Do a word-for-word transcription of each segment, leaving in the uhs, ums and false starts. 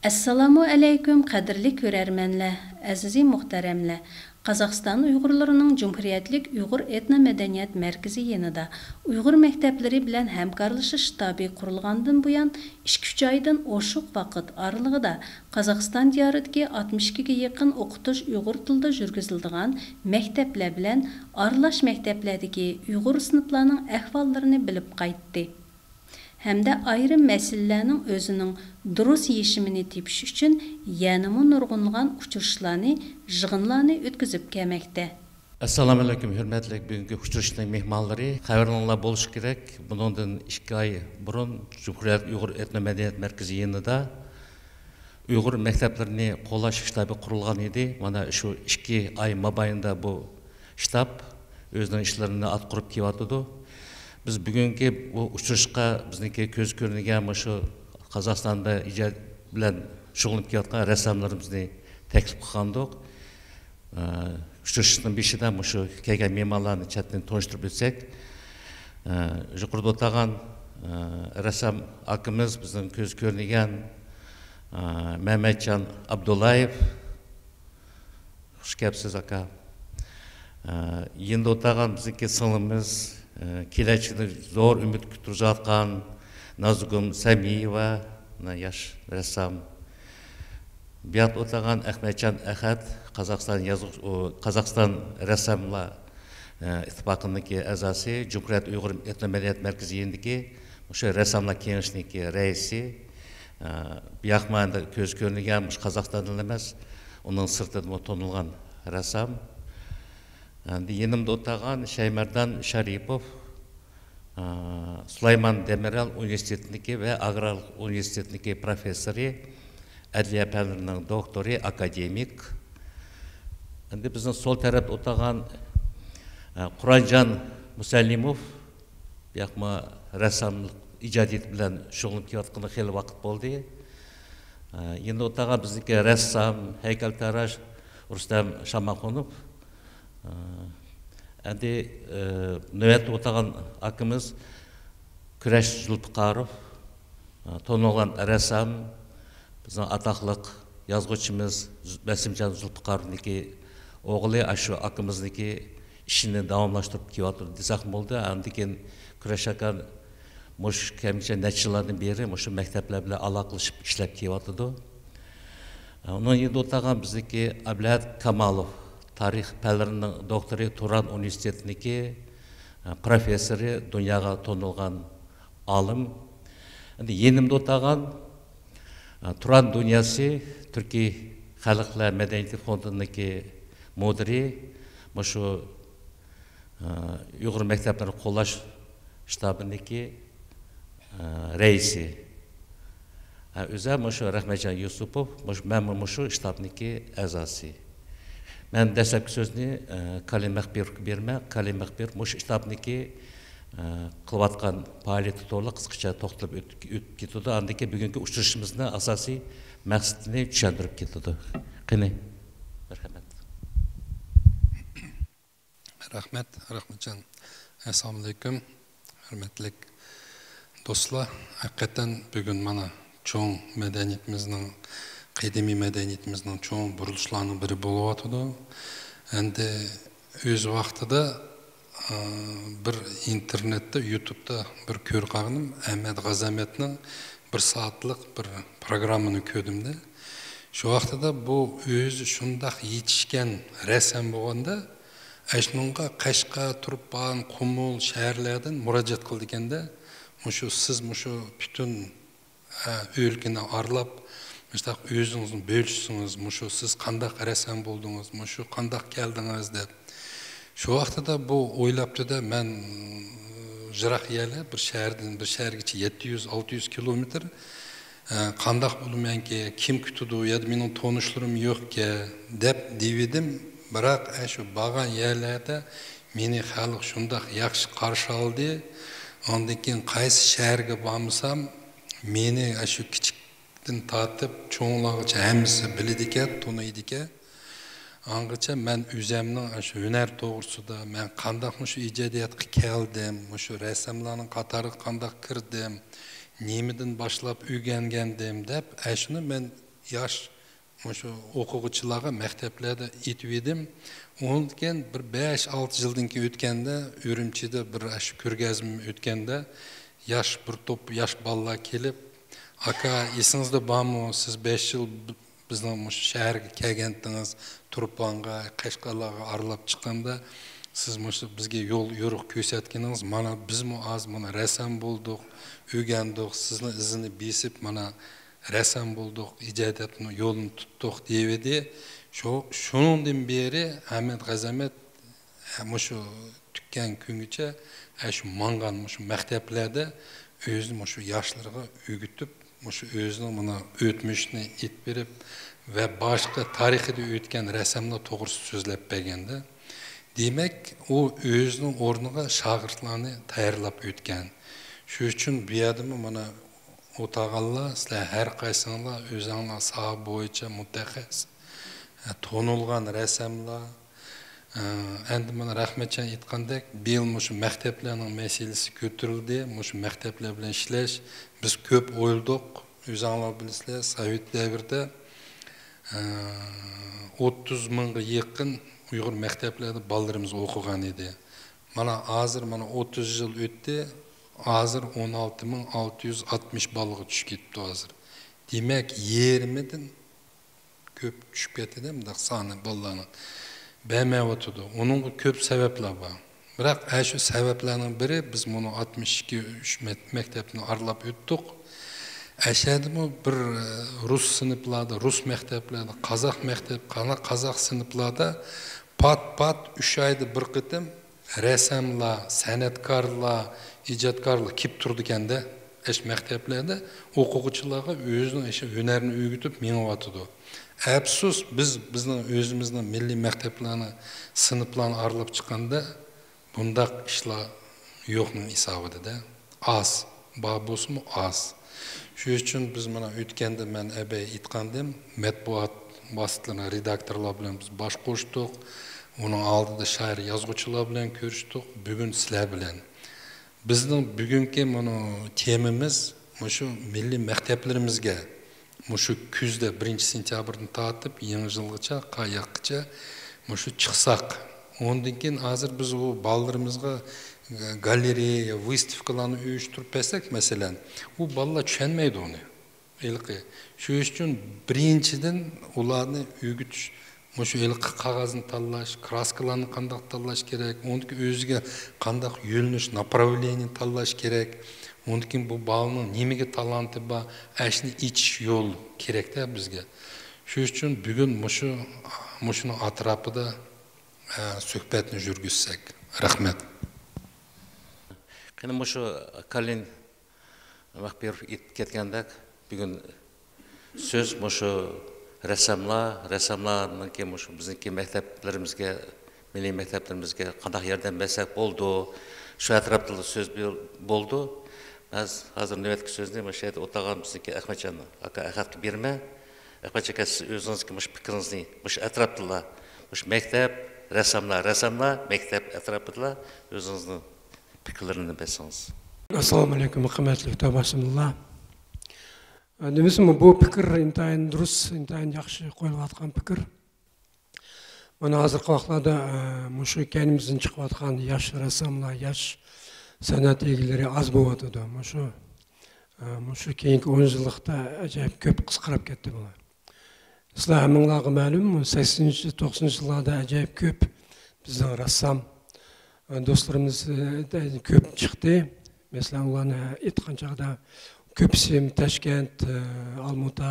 ئەسسالامۇ ئەلەيكۇم، قەدىرلىك كۆرەرمەنلەر، ئەزىزى مۇھتەرەملەر! قازاقىستان ئۇيغۇرلىرىنىڭ جۇمھۇرىيەتلىك ئۇيغۇر ئېتنو مەدەنىيەت مەركىزى يېنىدا ئۇيغۇر مەكتەپلىرى بىلەن ھەمكارلىشىش شتابى قۇرۇلغاندىن بۇيان، ئىككى-ئۈچ ئايدىن ئوشۇق ۋاقىت ئارىلىقىدا قازاقىستان دىيارىدىكى ئاتمىش ئىككىگە يېقىن ئوقۇتۇش ئۇيغۇر تىلىدا يۈرگۈزۈلىدىغان مەكتەپلەر بىلەن ئارىلاش مەكتەپلەردىكى ئۇيغۇر سىنىپلارنىڭ ئەھۋاللىرىنى بىلىپ قايتتى. ھەمدە ئايرىم مەسىلىلەرنىڭ ئۆزىنىڭ دۇرۇس يېشىمىنى تېپىش ئۈچۈن يەنىمۇ نۇرغۇنلىغان ئۇچرىشىشلارنى، يىغىنلارنى ئۆتكۈزۈپ كەلمەكتە. ئەسسالامۇئەلەيكۇم، ھۆرمەتلىك بۈگۈنكى ئۇچرىشىشنىڭ مېھمانلىرى. خەۋىرىڭلار بولۇشى كېرەك، بۇنىڭدىن ئىككى ئاي بۇرۇن جۇمھۇرىيەت ئۇيغۇر ئېتنو مەدەنىيەت مەركىزى يېنىدا ئۇيغۇر مەكتەپلىرىنى قوللاش شتابى قۇرۇلغان ئىدى. مانا شۇ ئىككى ئاي مابەينىدە بۇ شتاب ئۆزىنىڭ ئىشلىرىنى ئاتقۇرۇپ كېلىۋاتىدۇ. بىز بۈگۈنكى بۇ ئۇچرىشىشقا بىزنىڭكى كۆز كۆرۈنگەن مۇشۇ قازاقىستاندا ئىجاد بىلەن شۇغۇللىنىپ كېلىۋاتقان رەسساملىرىمىزنى تەكلىپ قىلغانىدۇق. ئۇچرىشىشنىڭ بېشىدا مۇشۇ كەلگەن مېھمانلارنى چەتتىن تونۇشتۇرۇپ ئۆتسەك، يۇقىرىدا ئولتۇرغان رەسسام ئاكىمىز، بىزنىڭ كۆز كۆرۈنگەن مەمەتجان ئابدۇللايېۋ. خۇش كەپسىز، ئاكا. يېنىدا ئولتۇرغان بىزنىڭكى سىڭلىمىز، كېلەچەكتە زور ئۈمىد كۈتتۈرۈۋاتقان نازۇگۇم سەمىيېۋا، مانا ياش رەسسام. بۇياقتا ئولتۇرغان ئەخمەتجان ئەخەت، قازاقىستان يازغۇ-، ئۇ، قازاقىستان رەسساملار، ئە، ئىتتىپاقىنىڭكى ئەزاسى، جۇمھۇرىيەت ئۇيغۇر ئېتنو مەدەنىيەت مەركىزى يېنىدىكى مۇشۇ رەسساملار كېڭىشىنىڭكى رەئىسى. ئە، بۇياقمۇ ئەمدى كۆز كۆرۈنگەن مۇشۇ قازاقىستاندىلا ئەمەس، ئۇنىڭ سىرتىدىمۇ تونۇلغان رەسسام. ئەمدى يېنىمدا ئولتۇرغان شەيمەردان شەرىپوف، ئا، سۇلايمان دېمىرەل ئۇنىۋېرسىتېتىنىڭكى ۋە ئاگرارلىق ئۇنىۋېرسىتېتىنىڭكى پروفېسسورى، ئەدلىيە پەنلىرىنىڭ دوكتورى، ئاكادېمىك. ئەمدى بىزنىڭ سول تەرەپتە ئولتۇرغان، ئا، قۇرانجان مۇسەللىموف، بۇياقمۇ رەسساملىق ئىجادىيىتى بىلەن شۇغۇللىنىپ كېلىۋاتقىنىغا خېلى ۋاقىت بولدى. ئا، يېنىدا ئولتۇرغان بىزنىڭكى رەسسام، ھەيكەلتىراش رۇستەم شاماخۇنوف. ئەمدى، ئە، نۆۋەتتە ئولتۇرغان ئاكىمىز كۈرەش زۇلپىقاروف، ئە، تونۇلغان رەسسام، بىزنىڭ ئاتاقلىق يازغۇچىمىز بەسىمجان زۇلپىقاروفنىڭكى ئوغلى، ئاشۇ ئاكىمىزنىڭكى ئىشىنى داۋاملاشتۇرۇپ كېلىۋاتىدۇ دېسەكمۇ بولىدۇ. ئاندىن كېيىن كۈرەش ئاكا مۇشۇ كەمچە نەچچە يىللاردىن بېرى مۇشۇ مەكتەپلەر بىلەن ئالاقىلىشىپ ئىشلەپ كېلىۋاتىدۇ. ئۇنىڭ يېنىدا ئولتۇرغان بىزنىڭكى ئابلەت كامالوف، تارىخ پەنلىرىنىڭ دوكتورى، تۇران ئۇنىۋېرسىتېتىنىڭكى، ئە، پروفېسسورى، دۇنياغا تونۇلغان ئالىم. ئەمدى يېنىمدا ئولتۇرغان، ئە، تۇران دۇنياسى تۈركىي خەلقلەر مەدەنىيىتى فوندىنىڭكى مۇدىرى، مۇشۇ ئۇيغۇر مەكتەپلىرىنى قوللاش شتابىنىڭكى رەئىسى. ئۆزى مۇشۇ رەھمەتجان يۈسۈپوف، مۇشۇ، مەنمۇ مۇشۇ شتابنىڭكى ئەزاسى. مەن دەسلەپكى سۆزنى كالىم مەخپىروفقا بېرىمەن. كالىم مەخپىروف مۇشۇ شتابنىڭكى قىلىۋاتقان پائالىيىتى توغرىلىق قىسقىچە توختىلىپ ئۆت-، ئۆتۈپ كېتىدۇ. ئاندىن كېيىن بۈگۈنكى ئۇچرىشىشىمىزنىڭ ئاساسىي مەقسىتىنى چۈشەندۈرۈپ كېتىدۇ. قېنى، مەرھەمەت. رەھمەت، رەھمەتجان. ئەسسالامۇئەلەيكۇم، ھۆرمەتلىك دوستلار. ھەقىقەتەن بۈگۈن مانا چوڭ مەدەنىيىتىمىزنىڭ، قەدىمىي مەدەنىيىتىمىزنىڭ چوڭ بۇرۇلۇشلارنىڭ بىرى بولۇۋاتىدۇ. ئەمدى ئۆز ۋاقتىدا، ئا، بىر ئىنتېرنېتتا، يۇتۇبتا بىر كۆرۈپ قالغىنىم، ئەمەت غازەمەتنىڭ بىر سائەتلىك بىر پروگراممىنى كۆردۈم-دە. شۇ ۋاقتىدا بۇ ئۆزى شۇنداق يېتىشكەن رەسسام بولغاندا، ئەشۇنىڭغا قەشقەر، تۇرپان، قۇمۇل شەھەرلەردىن مۇراجىئەت قىلىدىكەن-دە، مۇشۇ سىز مۇشۇ پۈتۈن، ئە، ئۆلكىنى ئارىلاپ، مۇشۇنداق ئۆزىڭىزنى بۆلۈشسىڭىز، مۇشۇ سىز قانداق رەسسام بولدىڭىز، مۇشۇ قانداق كەلدىڭىز دەپ. شۇ ۋاقتىدا بۇ ئويلاپتۇ-دە، مەن يىراق يەرلەر، بىر شەھەردىن بىر شەھەرگىچە يەتتە يۈز، ئالتە يۈز كىلومېتىر، ئە، قانداق بولىمەنكى، كىم كۈتىدۇ، يا مېنىڭ تونۇشلىرىم يوقكەن دەپ دېۋىدىم. بىراق، ئە، شۇ بارغان يەرلەردە مېنى خەلق شۇنداق ياخشى قارشى ئالدى. ئاندىن كېيىن قايسى شەھەرگە بارمىسام، مېنى، ئە، شۇ كىچىك دىن تارتىپ چوڭلارغىچە ھەممىسى بىلىدىكەن، تونۇيدىكەن. ئاڭغىچە مەن ئۆزەمنىڭ ئاشۇ ھۈنەر توغرىسىدا، مەن قانداق مۇشۇ ئىجادىيەتكە كەلدىم، مۇشۇ رەسساملارنىڭ قاتارىغا قانداق كىردىم، نېمىدىن باشلاپ ئۆگەنگەندىم دەپ، ئاشۇنى مەن ياش مۇشۇ ئوقۇغۇچىلارغا مەكتەپلەردە ئېيتىپ ئىدىم. ئۇنىڭدىن كېيىن بىر بەش-ئالتە يىلدىن كېيىن ئۆتكەندە، ئۈرۈمچىدە بىر ئاشۇ كۆرگەزمە ئۆتكەندە، ياش، بىر توپ ياش بالىلار كېلىپ، «ئاكا، ئېسىڭىزدە بارمۇ، سىز بەش يىل بىزنىڭ مۇشۇ شەھەرگە كەلگەنتىڭىز، تۇرپانغا، قەشقەرلەرگە ئارىلاپ چىققاندا، سىز مۇشۇ بىزگە يول يورۇق كۆرسەتكىنىڭىز، مانا بىزمۇ ھازىر مانا رەسسام بولدۇق، ئۆگەندۇق، سىزنىڭ ئىزىنى بېسىپ، مانا رەسسام بولدۇق، ئىجادىيەتنىڭ يولىنى تۇتتۇق» دېيىۋىدى. شۇ، شۇنىڭدىن بېرى ئەمەت غەزەمەت مۇشۇ تۈگىگەن كۈنگىچە، ئە، شۇ ماڭغان مۇشۇ مەكتەپلەردە ئۆزىنى مۇشۇ ياشلىرىغا ئۆگىتىپ، مۇشۇ ئۆزىنىڭ مانا ئۆتمۈشىنى ئېيتىپ بېرىپ ۋە باشقا تارىخىدا ئۆتكەن رەسساملار توغرىسىدا سۆزلەپ بەرگەندە، دېمەك، ئۇ ئۆزىنىڭ ئورنىغا شاگىرتلارنى تەييارلاپ ئۆتكەن. شۇ ئۈچۈن بۇ يەردىمۇ مانا ئولتۇرغانلار، سىلەر ھەر قايسىڭلار ئۆزۈڭلار ساھە بويىچە مۇتەخەسسىس، تونۇلغان رەسساملار. ئەمدى مانا رەھمەتجان ئېيتقاندەك، بىيىل مۇشۇ مەكتەپلەرنىڭ مەسىلىسى كۆتۈرۈلدى. مۇشۇ مەكتەپلەر بىلەن ئىشلەش، بىز كۆپ ئويلىدۇق. ئۆزۈڭلار بىلىسىلەر، سوۋېت دەۋرىدە ئوتتۇز مىڭغا يېقىن ئۇيغۇر مەكتەپلەردە بالىلىرىمىز ئوقۇغان ئىدى. مانا ھازىر مانا ئوتتۇز يىل ئۆتتى، ھازىر ئون ئالتە مىڭ ئالتە يۈز ئاتمىش بالىغا چۈشۈپ كېتىپتۇ ھازىر. دېمەك، يېرىمىدىن كۆپ چۈشۈپ كەتتىدە، مۇنداق سانى بالىلارنىڭ بەرمەيۋاتىدۇ. ئۇنىڭغا كۆپ سەۋەبلەر بار. بىراق، ئە، شۇ سەۋەبلەرنىڭ بىرى، بىز مۇنۇ ئاتمىش ئىككى، ئۈچ مەك-، مەكتەپنى ئارىلاپ ئۆتتۇق. ئەشەدىمۇ بىر، ئە، رۇس سىنىپلاردا، رۇس مەكتەپلەردە، قازاق مەكتەپ، قانا-، قازاق سىنىپلاردا پات-پات ئۈچ ئايدا بىر قېتىم رەسساملار، سەنئەتكارلار، ئىجادكارلار كېلىپ تۇرىدىكەندە، ئەش مەكتەپلەردە ئوقۇغۇچىلارغا ئۆزىنىڭ ئىشى، ھۈنەرنى ئۆگىتىپ مېڭىۋاتىدۇ. ئەپسۇس، بىز، بىزنىڭ ئۆزىمىزنىڭ مىللىي مەكتەپلەرنى، سىنىپلارنى ئارىلاپ چىققاندا، بۇنداق ئىشلار يوقنىڭ ھېسابىدا-دە، ئاز. بار بولسىمۇ ئاز. شۇ ئۈچۈن بىز مانا ئۆتكەندە مەن ئەبەي ئېيتقانىدىم، مەتبۇئات ۋاسىتىلىرىنىڭ رېداكتورلار بىلەن بىز باش قوشتۇق. ئۇنىڭ ئالدىدا شائىر، يازغۇچىلار بىلەن كۆرۈشتۇق. بۈگۈن سىلەر بىلەن. بىزنىڭ بۈگۈنكى مانا تېمىمىز مۇشۇ مىللىي مەكتەپلىرىمىزگە مۇشۇ كۈزدە، بىرىنچى سېنتيابىردىن تارتىپ يېڭى يىلغىچە، قاياققىچە مۇشۇ چىقساق، ئۇندىن كېيىن ھازىر بىز ئۇ بالىلىرىمىزغا گالېرېيە، ۋىستىۋكىلارنى ئۇيۇشتۇرۇپ بەرسەك، مەسىلەن، ئۇ بالىلار چۈشەنمەيدۇ ئۇنى. ھېلىقى، شۇ ئىش ئۈچۈن بىرىنچىدىن ئۇلارنى ئۆگىتىش، مۇشۇ ھېلىقى قەغەزنى تاللاش، كراسكىلارنى قانداق تاللاش كېرەك، ئۇندىكى ئۆزىگە قانداق يۆنىلىش، ناپراۋلېنىيە تاللاش كېرەك، ئۇندىن كېيىن بۇ بالىنىڭ نېمىگە تالانتى بار، ئەشنى ئېچىش يول كېرەكتە بىزگە. شۇ ئۈچۈن بۈگۈن مۇشۇ، مۇشۇنىڭ ئەتراپىدا، ئە، سۆھبەتنى يۈرگۈزسەك. رەھمەت. قېنى مۇشۇ كالىن مەخپىروف ئېيتىپ كەتكەندەك، بۈگۈن سۆز مۇشۇ رەسساملار، رەسساملارنىڭكى مۇشۇ بىزنىڭكى مەكتەپلىرىمىزگە، مىللىي مەكتەپلىرىمىزگە قانداق ياردەم بەرسەك بولىدۇ، شۇ ئەتراپتا سۆز بولدى. مەن ھازىر نۆۋەتتىكى سۆزنى مۇشۇ يەردە ئولتۇرغان بىزنىڭكى ئەخمەتجان ئاكا ئەخەتكە بېرىمەن. ئەخمەتجان ئاكا، سىز ئۆزىڭىزنىڭكى مۇشۇ پىكرىڭىزنى مۇشۇ ئەتراپتىلا، مۇشۇ مەكتەپ، رەسساملار، رەسساملار، مەكتەپ ئەتراپىدىلا ئۆزىڭىزنىڭ پىكىرلىرىنى بەرسىڭىز. ئەسسالامۇ ئەلەيكۇم، ھۆرمەتلىك تورداشلار. نېمىسىمۇ، بۇ پىكىر ئىنتايىن دۇرۇس، ئىنتايىن ياخشى قويۇلۇۋاتقان پىكىر. مانا ھازىرقى ۋاقىتلاردا، ئە، مۇشۇ كەينىمىزدىن چىقىۋاتقان ياش رەسساملار، ياش سەنئەت ئىگىلىرى ئاز بولۇۋاتىدۇ. مۇشۇ، ئە، مۇشۇ كېيىنكى ئون يىللىقتا ئاجايىپ كۆپ قىسقىرىپ كەتتى بۇلار. سىلەر ھەممىڭلارغا مەلۇم، سەكسىنىنچى، توقسىنىنچى يىللاردا ئاجايىپ كۆپ بىزنىڭ رەسسام، ئە، دوستلىرىمىز، ئە، كۆپ چىقتى. مەسىلەن، ئۇلارنى ئېيتقان چاغدا كۆپىسى تاشكەنت، ئە، ئالمۇتا،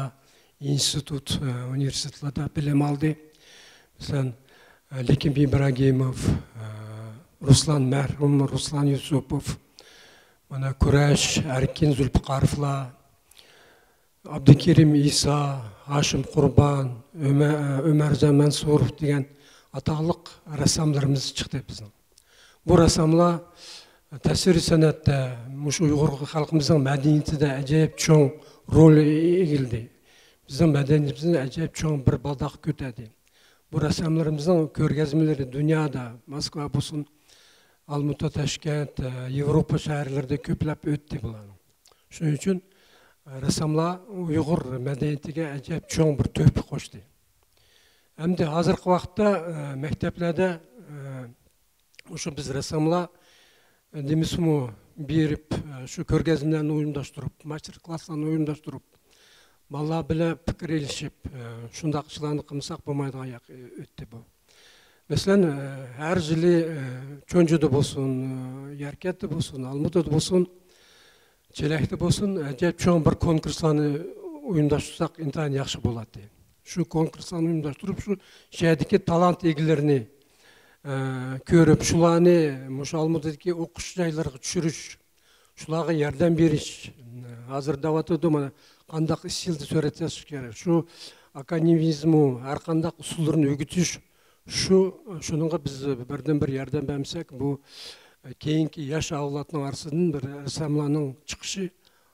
ئىنستىتۇت، ئە، ئۇنىۋېرسىتېتلاردا بىلىم ئالدى. مەسىلەن، ئە، لېكىم ئىبراگىموف، ئە، رۇسلان، مەرھۇم رۇسلان يۈسۈپوف، مانا كۈرەش، ئەركىن زۇلپىقاروفلار، ئابدۇكېرىم ئىسا، ھاشىم قۇربان، ئۆمە-، ئۆمەرجان مەنسۇروف دېگەن ئاتاقلىق رەسساملىرىمىز چىقتى بىزنىڭ. بۇ رەسساملار تەسۋىرىي سەنئەتتە، مۇشۇ ئۇيغۇر خەلقىمىزنىڭ مەدەنىيىتىدە ئەجەيىپ چوڭ رول ئىگىلىدى. بىزنىڭ مەدەنىيىتىمىزنى ئەجەيىپ چوڭ بىر بالداققا كۆتەردى. بۇ رەسساملىرىمىزنىڭ كۆرگەزمىلىرى دۇنيادا، موسكۋا بولسۇن، ئالمۇتا، تاشكەنت، ياۋروپا شەھەرلىرىدە كۆپلەپ ئۆتتى بۇلارنىڭ. شۇنىڭ ئۈچۈن، رەسساملار ئۇيغۇر مەدەنىيىتىگە ئەجەب چوڭ بىر تۆھپە قوشتى. ئەمدى ھازىرقى ۋاقىتتا، ئە، مەكتەپلەردە، ئە، مۇشۇ بىز رەسساملار، ئە، دېمىسىمۇ بېرىپ، ئە، شۇ كۆرگەزمىلەرنى ئۇيۇمداشتۇرۇپ، ماستېر كلاسلارنى ئۇيۇمداشتۇرۇپ، بالىلار بىلەن پىكىر ئېلىشىپ، ئە، شۇنداق ئىشلارنى قىلمىساق بولمايدىغان ياق، ئۆتتى بۇ. مەسىلەن، ھەر يىلى، چونجۇدا بولسۇن، يەركەنتتە بولسۇن، ئالمۇتىدا بولسۇن، چېلەكتە بولسۇن، ئەجەب چوڭ بىر كونكۇرسلارنى ئۇيۇمداشتۇرساق ئىنتايىن ياخشى بولاتتى. شۇ كونكۇرسلارنى ئۇيۇمداشتۇرۇپ، شۇ شەھەردىكى تالانت ئىگىلىرىنى، ئە، كۆرۈپ، شۇلارنى مۇشۇ ئالمۇتىدىكى ئوقۇش جايلىرىغا چۈشۈرۈش، شۇلارغا ياردەم بېرىش. ھازىر دەۋاتىدۇ، مانا، قانداق ئىستىلدا سۈرەت ياساش كېرەك. شۇ ئاكادېمىزمۇ ھەر قانداق ئۇسۇللىرىنى ئۆگىتىش، شۇ، شۇنىڭغا بىز بىردىنبىر ياردەم بەرمىسەك، بۇ كېيىنكى ياش ئاۋلادنىڭ ئارىسىدىن بىر رەسساملارنىڭ چىقىشى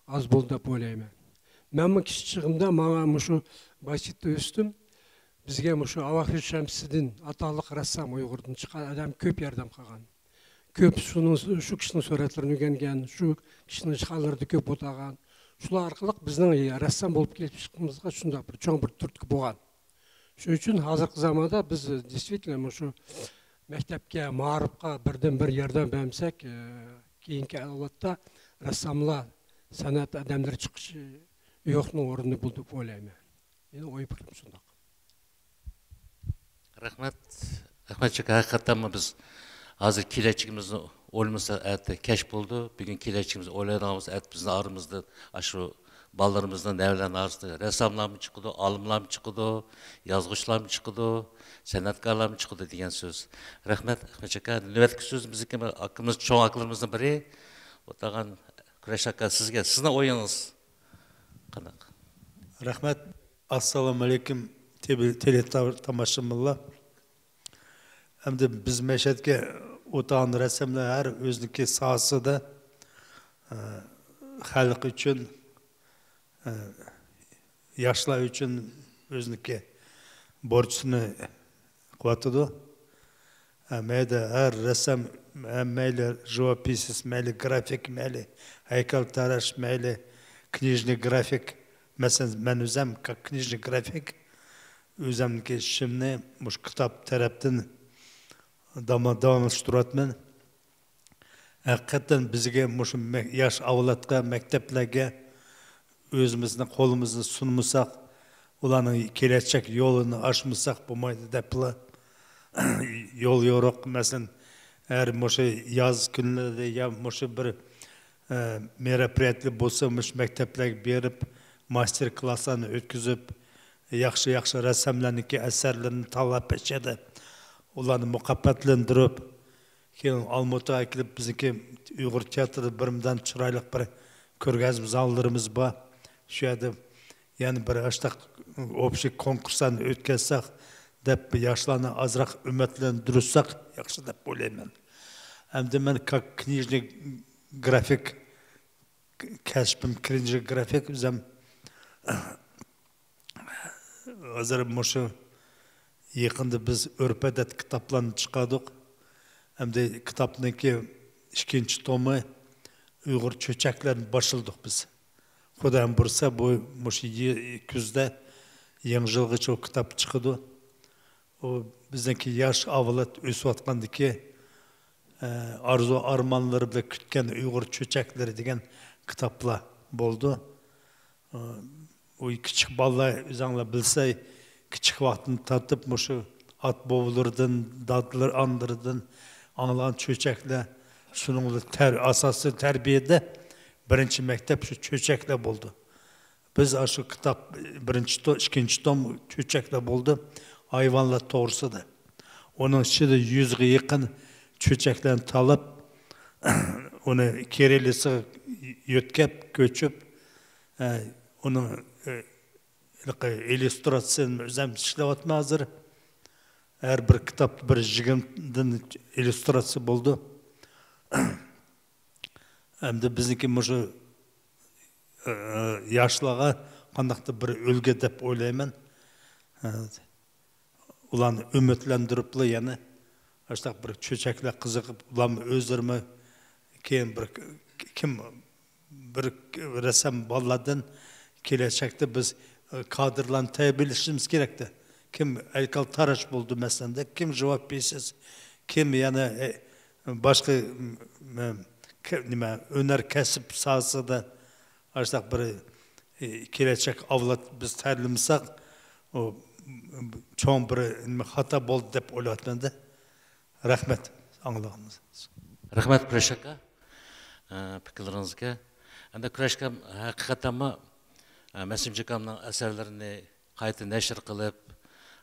ئاز بولدى دەپ ئويلايمەن. مەنمۇ كىچىك چېغىمدا ماڭا مۇشۇ باسىتتا ئۆستۈم. بىزگە مۇشۇ ئاۋاخۇش شەمسىدىن ئاتاقلىق رەسسام ئۇيغۇردىن چىققان ئادەم كۆپ ياردەم قىلغان. كۆپ شۇنىڭ، شۇ كىشىنىڭ سۈرەتلىرىنى ئۆگەنگەن، شۇ كىشىنىڭ ئىشخانىلىرىدا كۆپ ئولتۇرغان. شۇلار ئارقىلىق بىزنىڭ رەسسام بولۇپ كېلىپ چىقىشىمىزغا شۇنداق بىر چوڭ بىر تۈرتكە بولغان. شۇنىڭ ئۈچۈن ھازىرقى زاماندا بىز، دېيسىتلا، مۇشۇ مەكتەپكە، مائارىپقا بىردىنبىر ياردەم بەرمىسەك، ئە، كېيىنكى ئەۋلادتا رەسساملار، سەنئەت ئادەملىرى چىقىشى يوقنىڭ ئورنى بولىدۇ دەپ ئويلايمەن. مېنىڭ ئوي پىكرىم شۇنداق. رەھمەت. رەھمەت، چۈنكى ھەقىقەتەنمۇ بىز ھازىر كېلەچىكىمىزنى ئويلىمىسا، ئەتە كەچ بولىدۇ. بۈگۈن كېلەچىكىمىزنى ئويلايدىغان بولسا، ئەتە بىزنىڭ ئارىمىزدا ئاشۇ بالىلىرىمىزنىڭ، نەۋرىلەرنىڭ ئارىسىدا رەسساملارمۇ چىقىدۇ، ئالىملارمۇ چىقىدۇ، يازغۇچىلارمۇ چىقىدۇ، سەنئەتكارلارمۇ چىقىدۇ دېگەن سۆز. رەھمەت، ئەخمەتجان ئاكا. نۆۋەتتىكى سۆز بىزنىڭكى ئاكىمىز، چوڭ ئاكىلىرىمىزنىڭ بىرى، ئولتۇرغان كۈرەش ئاكا، سىزگە. سىزنىڭ ئويىڭىز قانداق؟ رەھمەت. ئەسسالامۇئەلەيكۇم، تېلېتاماشىبىنلار. ئەمدى بىز مەشەدكە ئولتۇرغان رەسساملار ھەر ئۆزىنىڭكى ساھەسىدە، ئە، خەلق ئۈچۈن، ئە، ياشلار ئۈچۈن ئۆزىنىڭكى بورچىنى قىلىۋاتىدۇ. ھە، مەيلى ھەر رەسسام، ھە، مەيلى ژىۋوپىسىس، مەيلى گرافىك، مەيلى ھەيكەلتىرەش، مەيلى كنىژنىي گرافىك. مەسىلەن، مەن ئۆزەم كا-، كنىژنىي گرافىك، ئۆزەمنىڭكى ئىشىمنى مۇشۇ كىتاب تەرەپتىن داما-، داۋاملاشتۇرۇۋاتىمەن. ھەقىقەتەن بىزگە مۇشۇ مە-، ياش ئاۋلادقا، مەكتەپلەرگە ئۆزىمىزنى، قولىمىزنى سۇنمىساق، ئۇلارنىڭ كېلەچەك يولىنى ئاچمىساق بولمايدۇ دەپلا يول يورۇق. مەسىلەن، ھەر مۇشۇ ياز كۈنلىرىدە يا مۇشۇ بىر، ئە، مېروپرىياتىيە بولسا، مۇشۇ مەكتەپلەرگە بېرىپ، ماستېر كلاسلارنى ئۆتكۈزۈپ، ياخشى، ياخشى رەسساملارنىڭكى ئەسەرلىرىنى تاللاپ، ئىچىدە ئۇلارنى مۇكاپاتلاندۇرۇپ، كېيىن ئالمۇتىغا كېلىپ، بىزنىڭكى ئۇيغۇر تىياتىرىدا بىر مىدان چىرايلىق بىر كۆرگەزمە زاللىرىمىز بار. شۇ يەردە يەنە بىر ئاشتاق ئوبشىي كونكۇرسلارنى ئۆتكۈزسەك دەپ، ياشلارنى ئازراق ئۈمىدلەندۈرسەك ياخشى دەپ ئويلايمەن. ئەمدى مەن كاك كنىژنىي گرافىك، كەسپىم كنىژنىي گرافىك، ئۆزەم ھازىر مۇشۇ يېقىندا بىز ئۆرپ-ئادەت كىتابلارنى چىقاردۇق. ئەمدى كىتابنىڭكى ئىككىنچى تومى ئۇيغۇر چۆچەكلىرىنى باشلىدۇق بىز. خۇدايىم بۇيرۇسا، بۇ مۇشۇ يى-، كۈزدە يېڭى يىلغىچە ئۇ كىتاب چىقىدۇ. ئۇ بىزنىڭكى ياش ئاۋلاد ئۆسۈۋاتقاندىكى، ئە، ئارزۇ ئارمانلىرى بىلەن كۈتكەن ئۇيغۇر چۆچەكلىرى دېگەن كىتابلار بولىدۇ. ئۇ كىچىك بالىلار، ئۆزۈڭلار بىلسە، كىچىك ۋاقتىدىن تارتىپ مۇشۇ ئات بوۋىلىرىدىن، دادىلىرى، ئانىلىرىدىن ئاڭلىغان چۆچەكلەر، شۇنىڭ بىلەن تەر-، ئاساسىي تەربىيەدە بىرىنچى مەكتەپ شۇ چۆچەكلەر بولىدۇ. بىز ئاشۇ كىتاب، بىرىنچى تو-، ئىككىنچى توم چۆچەكلەر بولىدۇ، ھايۋانلار توغرىسىدا. ئۇنىڭ ئىچىدە يۈزگە يېقىن چۆچەكلەرنى تاللاپ، ئۇنى كىرىللىتسىغا يۆتكەپ، كۆچۈپ، ئە، ئۇنىڭ، ئە، ھېلىقى ئىللۇستراتسىيىنى ئۆزۈم ئىشلەۋاتىمەن ھازىر. ھەر بىر كىتابتا بىر يىگىرمىدىن ئىللۇستراتسىيە بولىدۇ. ئەمدى بىزنىڭكى مۇشۇ، ئە، ياشلارغا قانداقتۇر بىر ئۈلگە دەپ ئويلايمەن. ئە، ئۇلارنى ئۈمىدلەندۈرۈپلا يەنە ئاشۇنداق بىر چۆچەكلەر قىزىقىپ، ئۇلارمۇ ئۆزلىرىمۇ كېيىن بىر كىم بىر رەسسام بالىلاردىن كېلەچەكتە بىز، ئە، كادىرلارنى تەربىيەلىشىمىز كېرەكتە. كىم ھەيكەلتاراش بولدى مەسىلەندە، كىم ژىۋاپپىسىس، كىم يەنە، ئە، باشقا، م، م، ك-، نېمە، ھۈنەر كەسىپ ساھەسىدە ئاشۇنداق بىر، ئە، كېلەچەك ئەۋلاد بىز تەربىيەلىمىسەك، ئۇ، م، چوڭ بىر نېمە خاتا بولدى دەپ ئويلاۋاتىمەن-دە. رەھمەت ئاڭلىغىنىڭىز. رەھمەت، قۇرەش ئاكا، ئە، پىكىرلىرىڭىزگە. ئەمدى قۇرەش ئاكام ھەقىقەتەنمۇ، ئە، مەسىمجان ئاكامنىڭ ئەسەرلىرىنى قايتا نەشر قىلىپ،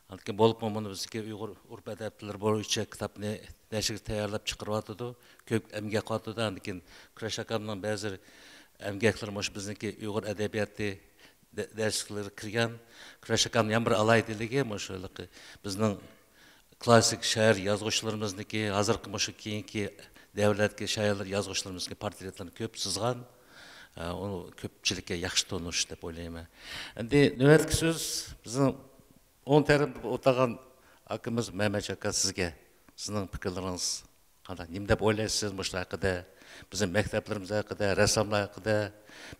ئاندىن كېيىن بولۇپمۇ مۇنۇ بىزنىڭكى ئۇيغۇر ئۆرپ-ئادەتلىرى بويىچە كىتابنى نەشرگە تەييارلاپ چىقىرىۋاتىدۇ. كۆپ ئەمگەك قىلىۋاتىدۇ. ئاندىن كېيىن قۇرەش ئاكامنىڭ بەزى ئەمگەكلىرى مۇشۇ بىزنىڭكى ئۇيغۇر ئەدەبىياتى دە-، دەرسلىكلىرىگە كىرگەن. قۇرەش ئاكامنىڭ يەنە بىر ئالاھىدىلىكى مۇشۇ بىزنىڭ كلاسسىك شائىر يازغۇچىلىرىمىزنىڭكى، ھازىرقى مۇشۇ كېيىنكى دەۋرلەردىكى شائىرلار يازغۇچىلىرىمىزنىڭكى پورترېتلىرىنى كۆپ سىزغان. ئە، ئۇ كۆپچىلىككە ياخشى تونۇش دەپ ئويلايمەن. ئەمدى نۆۋەتتىكى سۆز بىزنىڭ ئوڭ تەرەپتە ئولتۇرغان ئاكىمىز مەمەت ئاكا، سىزگە. سىزنىڭ پىكىرلىرىڭىز قانداق؟ نېمە دەپ ئويلايسىز مۇشۇ ھەققىدە؟ بىزنىڭ مەكتەپلىرىمىز ھەققىدە، رەسساملار ھەققىدە،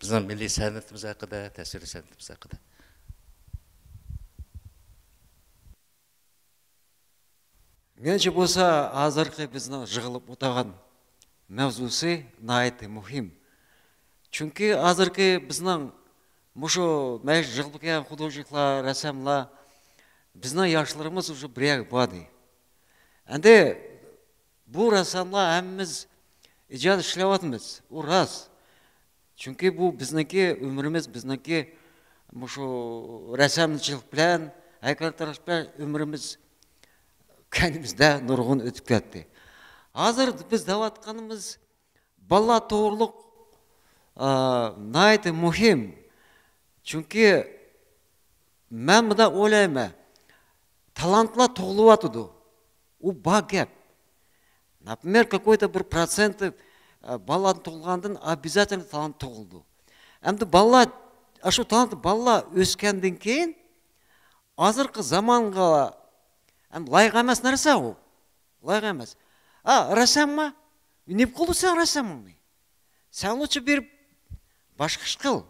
بىزنىڭ مىللىي سەنئىتىمىز ھەققىدە، تەسۋىرىي سەنئىتىمىز ھەققىدە. مېنىڭچە بولسا، ھازىرقى بىزنىڭ يىغىلىپ ئولتۇرغان مەۋزۇسى ناھايىتى مۇھىم. چۈنكى ھازىرقى بىزنىڭ مۇشۇ مەيلى يىغىلىپ كەلگەن خۇدۇژنىكلار، رەسساملار، بىزنىڭ ياشلىرىمىز ئۇشۇ بىر يەرگە باردى. ئەمدى بۇ رەسساملار ھەممىمىز ئىجادىي ئىشلەۋاتىمىز. ئۇ راست. چۈنكى بۇ بىزنىڭكى ئۆمرىمىز، بىزنىڭكى مۇشۇ رەسسامچىلىق بىلەن، ھەيكەلتىرەش بىلەن ئۆمرىمىز كەينىمىزدە نۇرغۇن ئۆتۈپ كەتتى. ھازىر بىز دەۋاتقىنىمىز بالىلار توغرۇلۇق، ئا، ناھايىتى مۇھىم. چۈنكى مەن مۇنداق ئويلايمەن، تالانتلار تۇغۇلۇۋاتىدۇ. ئۇ بار گەپ. Например, какой-то بىر پروتسېنتى، ئە، بالىلار تۇغۇلغاندىن обязательно تالانت تۇغۇلىدۇ. ئەمدى بالىلار، ئاشۇ تالانت بالىلار ئۆسكەندىن كېيىن، ھازىرقى زامانغا ھەم لايىق ئەمەس نەرسە ئۇ. لايىق ئەمەس. ئا، رەسسامما؟ نېمە قىلدى سەن رەسسامىڭنى؟ سەن لۇچى بېرىپ باشقا ئىش قىل.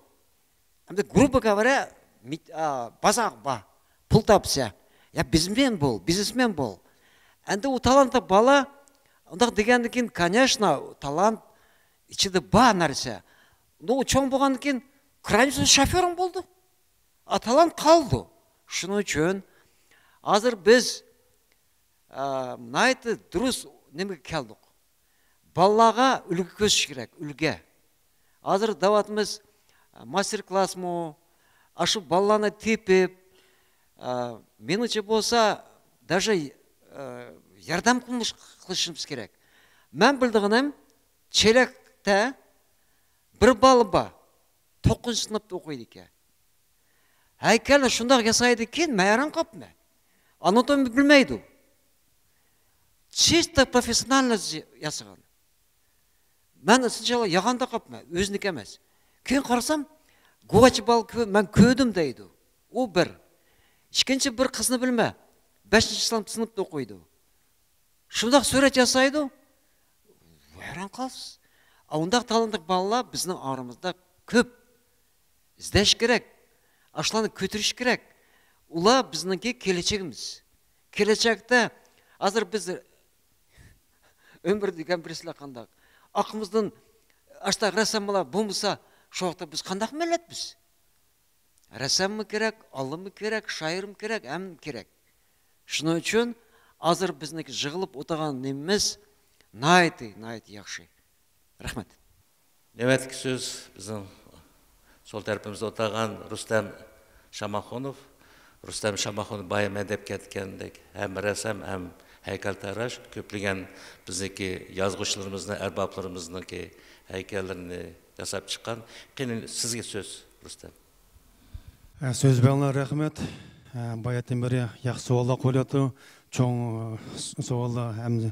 ئەمدى، грубо говоря، مىت-، ئا، بازار بار، پۇل تاپسا، يا بىزنېسمېن بول، بىزنېسمېن بول. ئەمدى ئۇ تالانتلىق بالا ئۇنداق دېگەندىن كېيىن، конечно، تالانت ئىچىدە بار نەرسە. ئۇ چوڭ بولغاندىن كېيىن، كرانچۇ شوفېرىڭ بولدى. ئا، تالانت قالدى. شۇنىڭ ئۈچۈن ھازىر بىز، ئا، ناھايىتى دۇرۇس نېمىگە كەلدۇق. بالىلارغا ئۈلگە كۆرسىتىش كېرەك، ئۈلگە. ھازىر دەۋاتىمىز، ماستېر كلاسمۇ، ئاشۇ بالىلارنى تېپىپ، ئە، مېنىڭچە بولسا، даже، ئە، ياردەم قىلمىش-، قىلىشىمىز كېرەك. مەن بىلىدىغىنىم، چېلەكتە بىر بالا بار، توققۇزىنچى سىنىپتا ئوقۇيدىكەن. ھەيكەلنى شۇنداق ياسايدىكىن، مەن ھەيران قاپمەن. ئاناتومىيە بىلمەيدۇ. چىستا پروفېسسىونالنو ياسىغان. مەن ئىنشاللا يالغاندا قاپمەن، ئۆزىنىكى ئەمەس. كېيىن قارىسام، گۇۋاچى بالا كۆ-، مەن كۆردۈم دەيدۇ. ئۇ بىر. ئىككىنچى بىر قىزنى بىلىمەن. بەشىنچى سىنىپتا ئوقۇيدۇ. شۇنداق سۈرەت ياسايدۇ. ھەيران قالىسىز. ئۇنداق تالانتلىق بالىلار بىزنىڭ ئارىمىزدا كۆپ. ئىزدەش كېرەك. ئاشۇلارنى كۆتۈرۈش كېرەك. ئۇلار بىزنىڭكى كېلەچىكىمىز. كېلەچەكتە ھازىر بىز ئۆمۈر دېگەن بىرسىلەر قانداق؟ ئارقىمىزدىن ئاشۇنداق رەسساملار بولمىسا، شۇ ۋاقىتتا بىز قانداق مىللەت بىز؟ رەسساممۇ كېرەك، ئالىممۇ كېرەك، شائىرمۇ كېرەك، ھەممە كېرەك. شۇنىڭ ئۈچۈن ھازىر بىزنىڭكى يىغىلىپ ئولتۇرغان نېمىمىز ناھايىتى، ناھايىتى ياخشى. رەھمەت. نۆۋەتتىكى سۆز بىزنىڭ سول تەرىپىمىزدە ئولتۇرغان رۇستەم شاماخۇنوف. رۇستەم شاماخۇنوف بايا مەن دەپ كەتكەندەك ھەم رەسسام، ھەم ھەيكەلتاراش، كۆپلىگەن بىزنىڭكى يازغۇچىلىرىمىزنىڭ، ئەربابلىرىمىزنىڭكى ھەيكەللىرىنى ياساپ چىققان. قېنى، سىزگە سۆز، رۇستەم. ھە، سۆز بەرگەنلەرگە رەھمەت. ھە، باياتىن بېرى ياخشى سوئاللار قويۇلۇۋاتىدۇ. چوڭ، ئە، س-، سوئاللار ھەم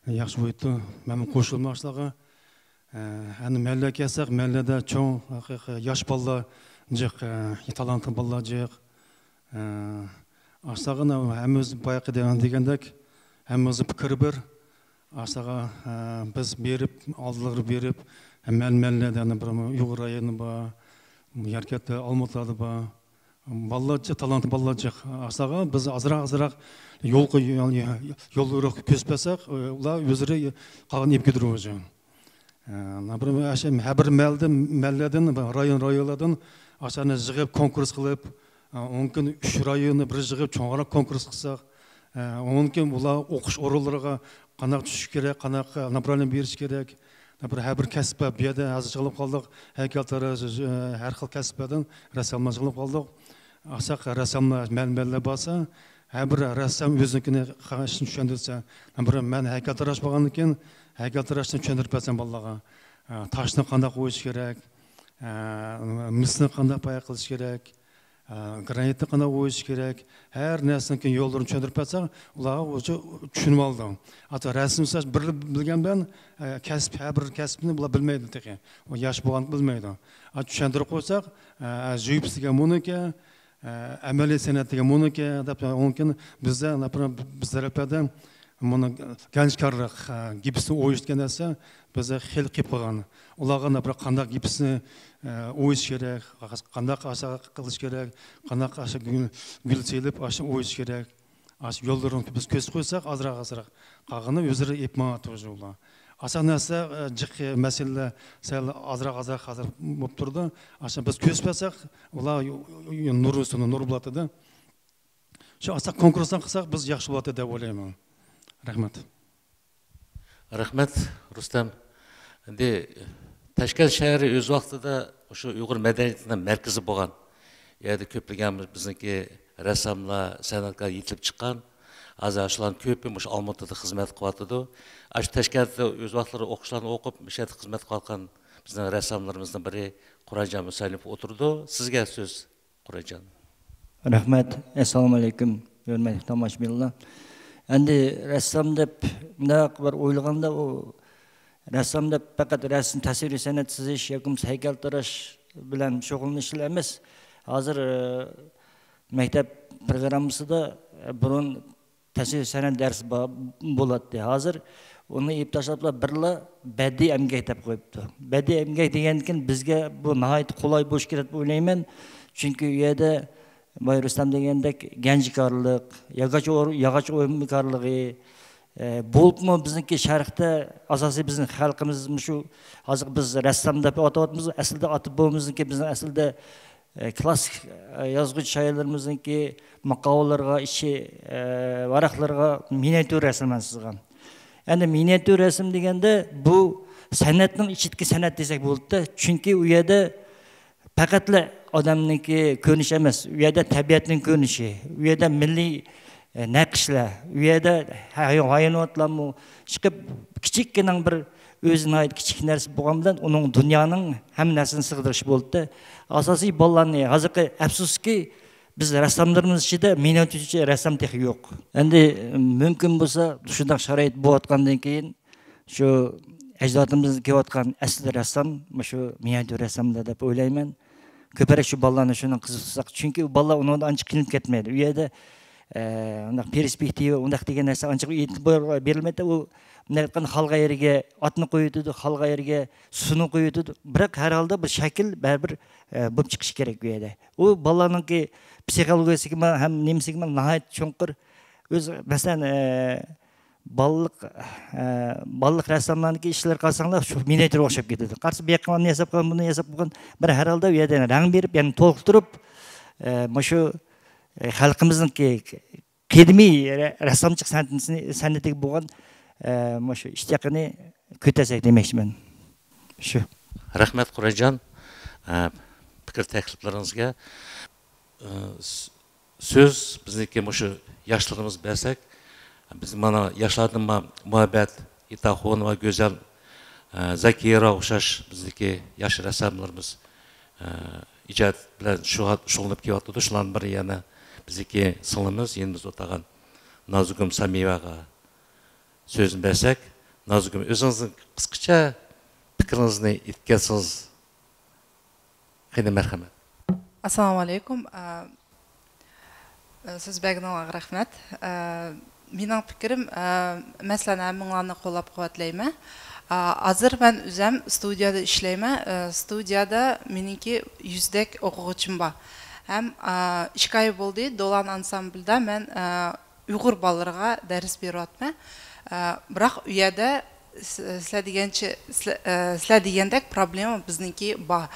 ياخشى بولۇۋاتىدۇ. مەنمۇ قوشۇلىمەن ئاشۇلارغا. ئە، ئەنە مەھەللىگە كەلسەك، مەھەللىدە چوڭ، ھەقىقىي ياش بالىلار جىق، ئە، تالانتلىق بالىلار جىق. ئە، ئاشۇلارغا ھەممىمىز بايىقى دېگەن-، دېگەندەك، ھەممىمىزنىڭ پىكرى بىر. ئاشۇلارغا، ئە، بىز بېرىپ، ئالدىلىرى بېرىپ، مەن-، مەنلەردە يەنە بىر ئۇيغۇر رايونى بار، يەركەنتتە، ئالمۇتىلاردا بار. بالىلار جىق، تالانتلىق بالىلار جىق. ئاشۇلارغا بىز ئازراق، ئازراق يول قوي-، يول، يول يورۇق كۆرسىتىپ بەرسەك، ئۇلار ئۆزلىرى قالغان ئېلىپ كېتىدۇ. ئە، بىر، ئاشۇ ھەر بىر مەلدىن، مەللىدىن، رايون، رايونلاردىن ئاشۇلارنى يىغىپ، كونكۇرس قىلىپ، ئە، ئۇنىڭدىن كېيىن ئۈچ رايوننى بىر يىغىپ، چوڭراق كونكۇرس قىلساق، ئە، ئۇنىڭدىن كېيىن ئۇلار ئوقۇش ئورۇنلىرىغا قانداق چۈشۈش كېرەك، قانداق ناپرالنى بېرىش كېرەك، بىر، ھەر بىر كەسىپ بار. بۇ يەردە ھازىر يىغىلىپ قالدۇق، ھەيكەلتىراش، ئە، ھەر خىل كەسىپلەردىن رەسساملار يىغىلىپ قالدۇق. ئاشۇنداق رەسساملار، مەلمەللەر بارسا، ھەر بىر رەسسام ئۆزىنىڭكىنى قىلىشنى چۈشەندۈرسە، بىر مەن ھەيكەلتىراش بولغاندىن كېيىن، ھەيكەلتىراشنى چۈشەندۈرۈپ بەرسەم بالىلارغا، ئە، تاشنى قانداق ئويۇش كېرەك، ئە، مىسنى قانداق پەيدا قىلىش كېرەك، ئە، گرانىتنى قانداق ئويۇش كېرەك، ھەر نەرسىنىڭكى يوللىرىنى چۈشەندۈرۈپ بەرسەڭ، ئۇلار ئوشۇ چۈشىنىپ ئالىدۇ. ئاتا رەسىم سىزىش بىر بىلگەن بىلەن، ئە، كەسىپ، ھەر بىر كەسىپنى بۇلار بىلمەيدۇ تېخى. ئۇ ياش بولغان بىلمەيدۇ. ئا، چۈشەندۈرۈپ قويساق، ئە، ژىۋىپس دېگەن مۇنىكى، ئە، ئەمەلىي سەنئەت دېگەن مۇنىكى دەپ، ئۇنىڭ كېيىن بىزدە، بىز تەرەپلەردە مۇنى گەنجكارلىق، ئە، گىپسنى ئويۇش دېگەن نەرسە بىزدە خېلى قېلىپ قالغان. ئۇلارغا بىر قانداق گىپسنى، ئە، ئويۇش كېرەك، قانداق ئاشۇ قىلىش كېرەك، قانداق ئاشۇ گۈل، گۈل سېلىپ، ئاشۇ ئويۇش كېرەك. ئاشۇ يوللىرىنى بىز كۆرسىتىپ قويساق، ئازراق، ئازراق قالغىنى ئۆزلىرى ئېلىپ ماڭاتىدۇ ئۇلار. ئاسان نەرسە، ئە، جىق مەسىلىلەر سەل ئازراق، ئازراق ھازىر بولۇپ تۇرىدۇ. ئاشۇ بىز كۆرسىتىپ بەرسەك، ئۇلار نۇر ئۈستىدە نۇر بولاتىدۇ. شۇ ئاستا كونكۇرسنى قىلساق، بىز ياخشى بولاتتى دەپ ئويلايمەن. رەھمەت. رەھمەت، رۇستەم. ئەمدى تاشكەنت شەھىرى ئۆز ۋاقتىدا شۇ ئۇيغۇر مەدەنىيىتىنىڭ مەركىزى بولغان. ئۇ يەردە كۆپلىگەن بىزنىڭكى رەسساملار، سەنئەتكار يېتىلىپ چىققان. ھازىر شۇلارنىڭ كۆپى مۇشۇ ئالمۇتىدا خىزمەت قىلىۋاتىدۇ. ئاشۇ تاشكەنتتە ئۆز ۋاقتىدا ئوقۇشلارنى ئوقۇپ، مۇشۇ يەردە خىزمەت قىلىۋاتقان بىزنىڭ رەسساملىرىمىزنىڭ بىرى قۇرانجان مۇسەللىموف ئولتۇرىدۇ. سىزگە سۆز. قۇرانجان. رەھمەت. ئەسسالامۇئەلەيكۇم، ھۆرمەتلىك تاماشىبىنلار. ئەمدى رەسسام دەپ مۇنداق بىر ئويلىغاندا، ئۇ رەسسام دەپ پەقەت رەسىم، تەسۋىرىي سەنئەت سىزىش ياكى بولمىسا ھەيكەلتىراش بىلەن شۇغۇللىنىشلا ئەمەس. ھازىر، ئە، مەكتەپ پروگراممىسىدا، ئە، بۇرۇن تەسۋىر سەنئەت دەرسى بار بولاتتى. ھازىر ئۇنى ئېلىپ تاشلاپلا بىرلا بەدىئىي ئەمگەك دەپ قويۇپتۇ. بەدىئىي ئەمگەك دېگەندىكىن بىزگە بۇ ناھايىتى قولاي بولۇش كېرەك دەپ ئويلايمەن. چۈنكى ئۇ يەردە باي رۇستەم دېگەندەك گەنجىكارلىق، ياغاچ ئور-، ياغاچ ئويمىكارلىقى، ئە، بولۇپمۇ بىزنىڭكى شەرقتە ئاساسىي بىزنىڭ خەلقىمىز مۇشۇ ھازىر بىز رەسسام دەپ ئاتاۋاتىمىز، ئەسلىدە ئاتا بوۋىمىزنىڭكى بىزنىڭ ئەسلىدە ئە، كلاسسىك، ئە، يازغۇچى شائىرلىرىمىزنىڭكى ماقالىلىرىغا، ئىچى، ئە، ۋاراقلىرىغا مىنىياتيۇر رەسىملەرنى سىزغان. ئەمدى مىنىياتيۇر رەسىم دېگەندە بۇ سەنئەتنىڭ ئىچىدىكى سەنئەت دېسەك بولىدۇ. چۈنكى ئۇ يەردە پەقەتلا ئادەمنىڭكى كۆرۈنۈشى ئەمەس، ئۇ يەردە تەبىئەتنىڭ كۆرۈنۈشى، ئۇ يەردە مىللىي، ئە، نەقىشلەر، ئۇ يەردە ھاي-، ھايۋاناتلارمۇ چىقىپ، كىچىككىنە بىر ئۆزى ناھايىتى كىچىك نەرسە بولغان بىلەن ئۇنىڭ دۇنيانىڭ ھەممە نەرسىنى سىغدۇرۇشى بولدى. ئاساسىي بالىلارنى ھازىرقى ئەپسۇسكى، بىز رەسساملىرىمىز ئىچىدە مىنىياتيۇرچى رەسسام تېخى يوق. ئەمدى مۇمكىن بولسا شۇنداق شارائىت بولۇۋاتقاندىن كېيىن شۇ ئەجدادىمىزدىن كېلىۋاتقان ئەسلى رەسسام مۇشۇ مىنىياتيۇر رەسساملار دەپ ئويلايمەن. كۆپرەك شۇ بالىلارنى شۇنىڭ قىزىقتۇرساق، چۈنكى ئۇ بالىلار ئۇنىڭدا ئانچە قىينىلىپ كەتمەيدۇ. ئۇ يەردە ئە، ئۇنداق پېرسپېكتىۋا، ئۇنداق دېگەن نەرسە ئانچە ئېتىبار بېرىلمەيدۇ. ئۇ مۇنداق ئېيتقاندا خالىغان يېرىگە ئاتنى قويۇۋېتىدۇ، خالىغان يېرىگە سۇنى قويۇۋېتىدۇ. بىراق، ھەر ھالدا بىر شەكىل بەرىبىر، ئە، بولۇپ چىقىشى كېرەك ئۇ يەردە. ئۇ بالىلارنىڭكى پسىخولوگىيەسىگىمۇ ھەم نېمىسىگىمۇ ناھايىتى چوڭقۇر. ئۆز، مەسىلەن، ئە، بالىلىق، ئە، بالىلىق رەسساملارنىڭكى ئىشلىرىغا قارىساڭلار، شۇ مىنىياتيۇرغا ئوخشاپ كېتىدۇ. قارىسا، بۇ ياققا ئۇنى ياساپ قويغان، بۇنى ياساپ قويغان، بىر ھەر ھالدا ئۇ يەردە رەڭ بېرىپ، يەنە تولۇقتۇرۇپ، ئە، مۇشۇ، ئە، خەلقىمىزنىڭكى قەدىمىي رە-، رەسسامچىلىق سەنئىتىنى، سەنئىتىگە بولغان، ئە، مۇشۇ ئىشتىياقىنى كۆتەرسەك دېمەكچىمەن. شۇ. رەھمەت، قۇرانجان، ئە، پىكىر تەكلىپلىرىڭىزگە. ئە، س-، سۆز بىزنىڭكى مۇشۇ ياشلىرىمىز بەرسەك، بىز مانا ياشلاردىن ما-، مۇھەببەت، ئېتاخۇن ۋە گۈزەل، ئە، زاكىرا ئوخشاش بىزنىڭكى ياش رەسساملىرىمىز، ئە، ئىجاد بىلەن شۇ-، شۇغۇللىنىپ كېلىۋاتىدۇ. شۇلارنىڭ بىرى يەنە بىزنىڭكى سىڭلىمىز، يېنىمىزدا ئولتۇرغان نازۇگۈل سامىيەگە سۆزنى بەرسەك، نازۇگۈل، ئۆزىڭىزنىڭ قىسقىچە پىكرىڭىزنى ئېيتىپ كەلسىڭىز. قېنى، مەرھەمەت. ئەسسالامۇئەلەيكۇم. ئە، سۆز بەرگىنىڭلارغا رەھمەت. ئە، مېنىڭ پىكرىم، ئە، مەسىلەن، ھەممىڭلارنى قوللاپ قۇۋۋەتلەيمەن. ئا، ھازىر مەن ئۆزەم ستۇدىيەدە ئىشلەيمەن. ئە، ستۇدىيەدە مېنىڭكى يۈزدەك ئوقۇغۇچىم بار. ھەم، ئا، ئىككى ئاي بولدى، دولان ئانسامبلدا مەن، ئا، ئۇيغۇر بالىلىرىغا دەرس بېرىۋاتىمەن. ئا، بىراق ئۇ يەردە س-، سىلەر دېگەنچە، سىلە-، ئە، سىلەر دېگەندەك پروبلېما بىزنىڭكى بار.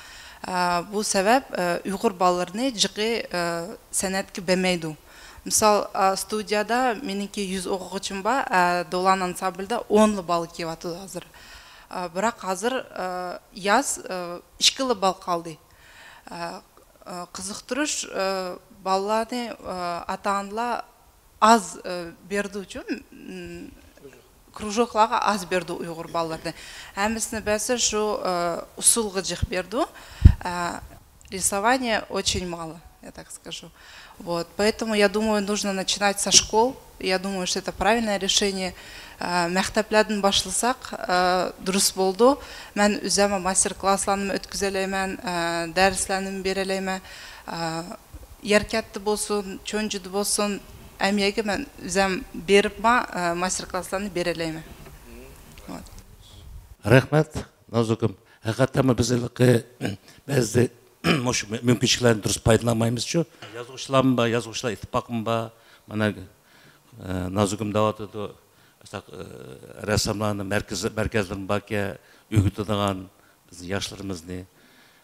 ئە، بۇ سەۋەب، ئە، ئۇيغۇر بالىلىرىنى جىقى، ئە، سەنئەتكە بەرمەيدۇ. مىسال، ئە، ستۇدىيەدە مېنىڭكى يۈز ئوقۇغۇچىم بار، ئە، دولان ئانسامبلدا ئونلا بالا كېلىۋاتىدۇ ھازىر. ئە، بىراق ھازىر، ئە، ياز، ئە، ئىككىلا بالا قالدى. ئە، ئە، قىزىقتۇرۇش، ئە، بالىلارنى، ئە، ئاتا-ئانىلار ئاز، ئە، بېرىدۇچۇ، م، كروژوكلارغا ئاز بېرىدۇ ئۇيغۇر بالىلىرىنى. ھەممىسىنى بەرسە شۇ، ئە، ئۇسسۇلغا جىق بېرىدۇ. ئە، рисование очень мало, я так скажу. Вот, поэтому я думаю, нужно начинать со школ. Я думаю, что это правильное решение. Ә, مەكتەپلەردىن باشلىساق، ئە، دۇرۇس بولىدۇ. مەن ئۆزۈم ماستېر كلاسلارنىمۇ ئۆتكۈزەلەيمەن، ئە، دەرسلەرنىمۇ بېرەلەيمەن. ئە، يەركەنتتە بولسۇن، چونجىدا بولسۇن، ھەممە يەرگە مەن ئۆزۈم بېرىپمۇ، ئە، ماستېر كلاسلارنى بېرەلەيمەن. رەھمەت، نازۇگۇم. ھەقىقەتەنمۇ بىز ھېلىقى بەزى مۇشۇ مۇمكىنچىلىكلەرنى دۇرۇس پايدىلانمايمىزچۇ. يازغۇچىلارمۇ بار، يازغۇچىلار ئىتتىپاقىمۇ بار. مانا، ئە، نازۇگۇم دەۋاتىدۇ، ئاشۇنداق، ئە، رەسساملارنى مەركىزى، مەركەزلىرىمۇ باركەن، ئۆگىتىدىغان بىزنىڭ ياشلىرىمىزنى.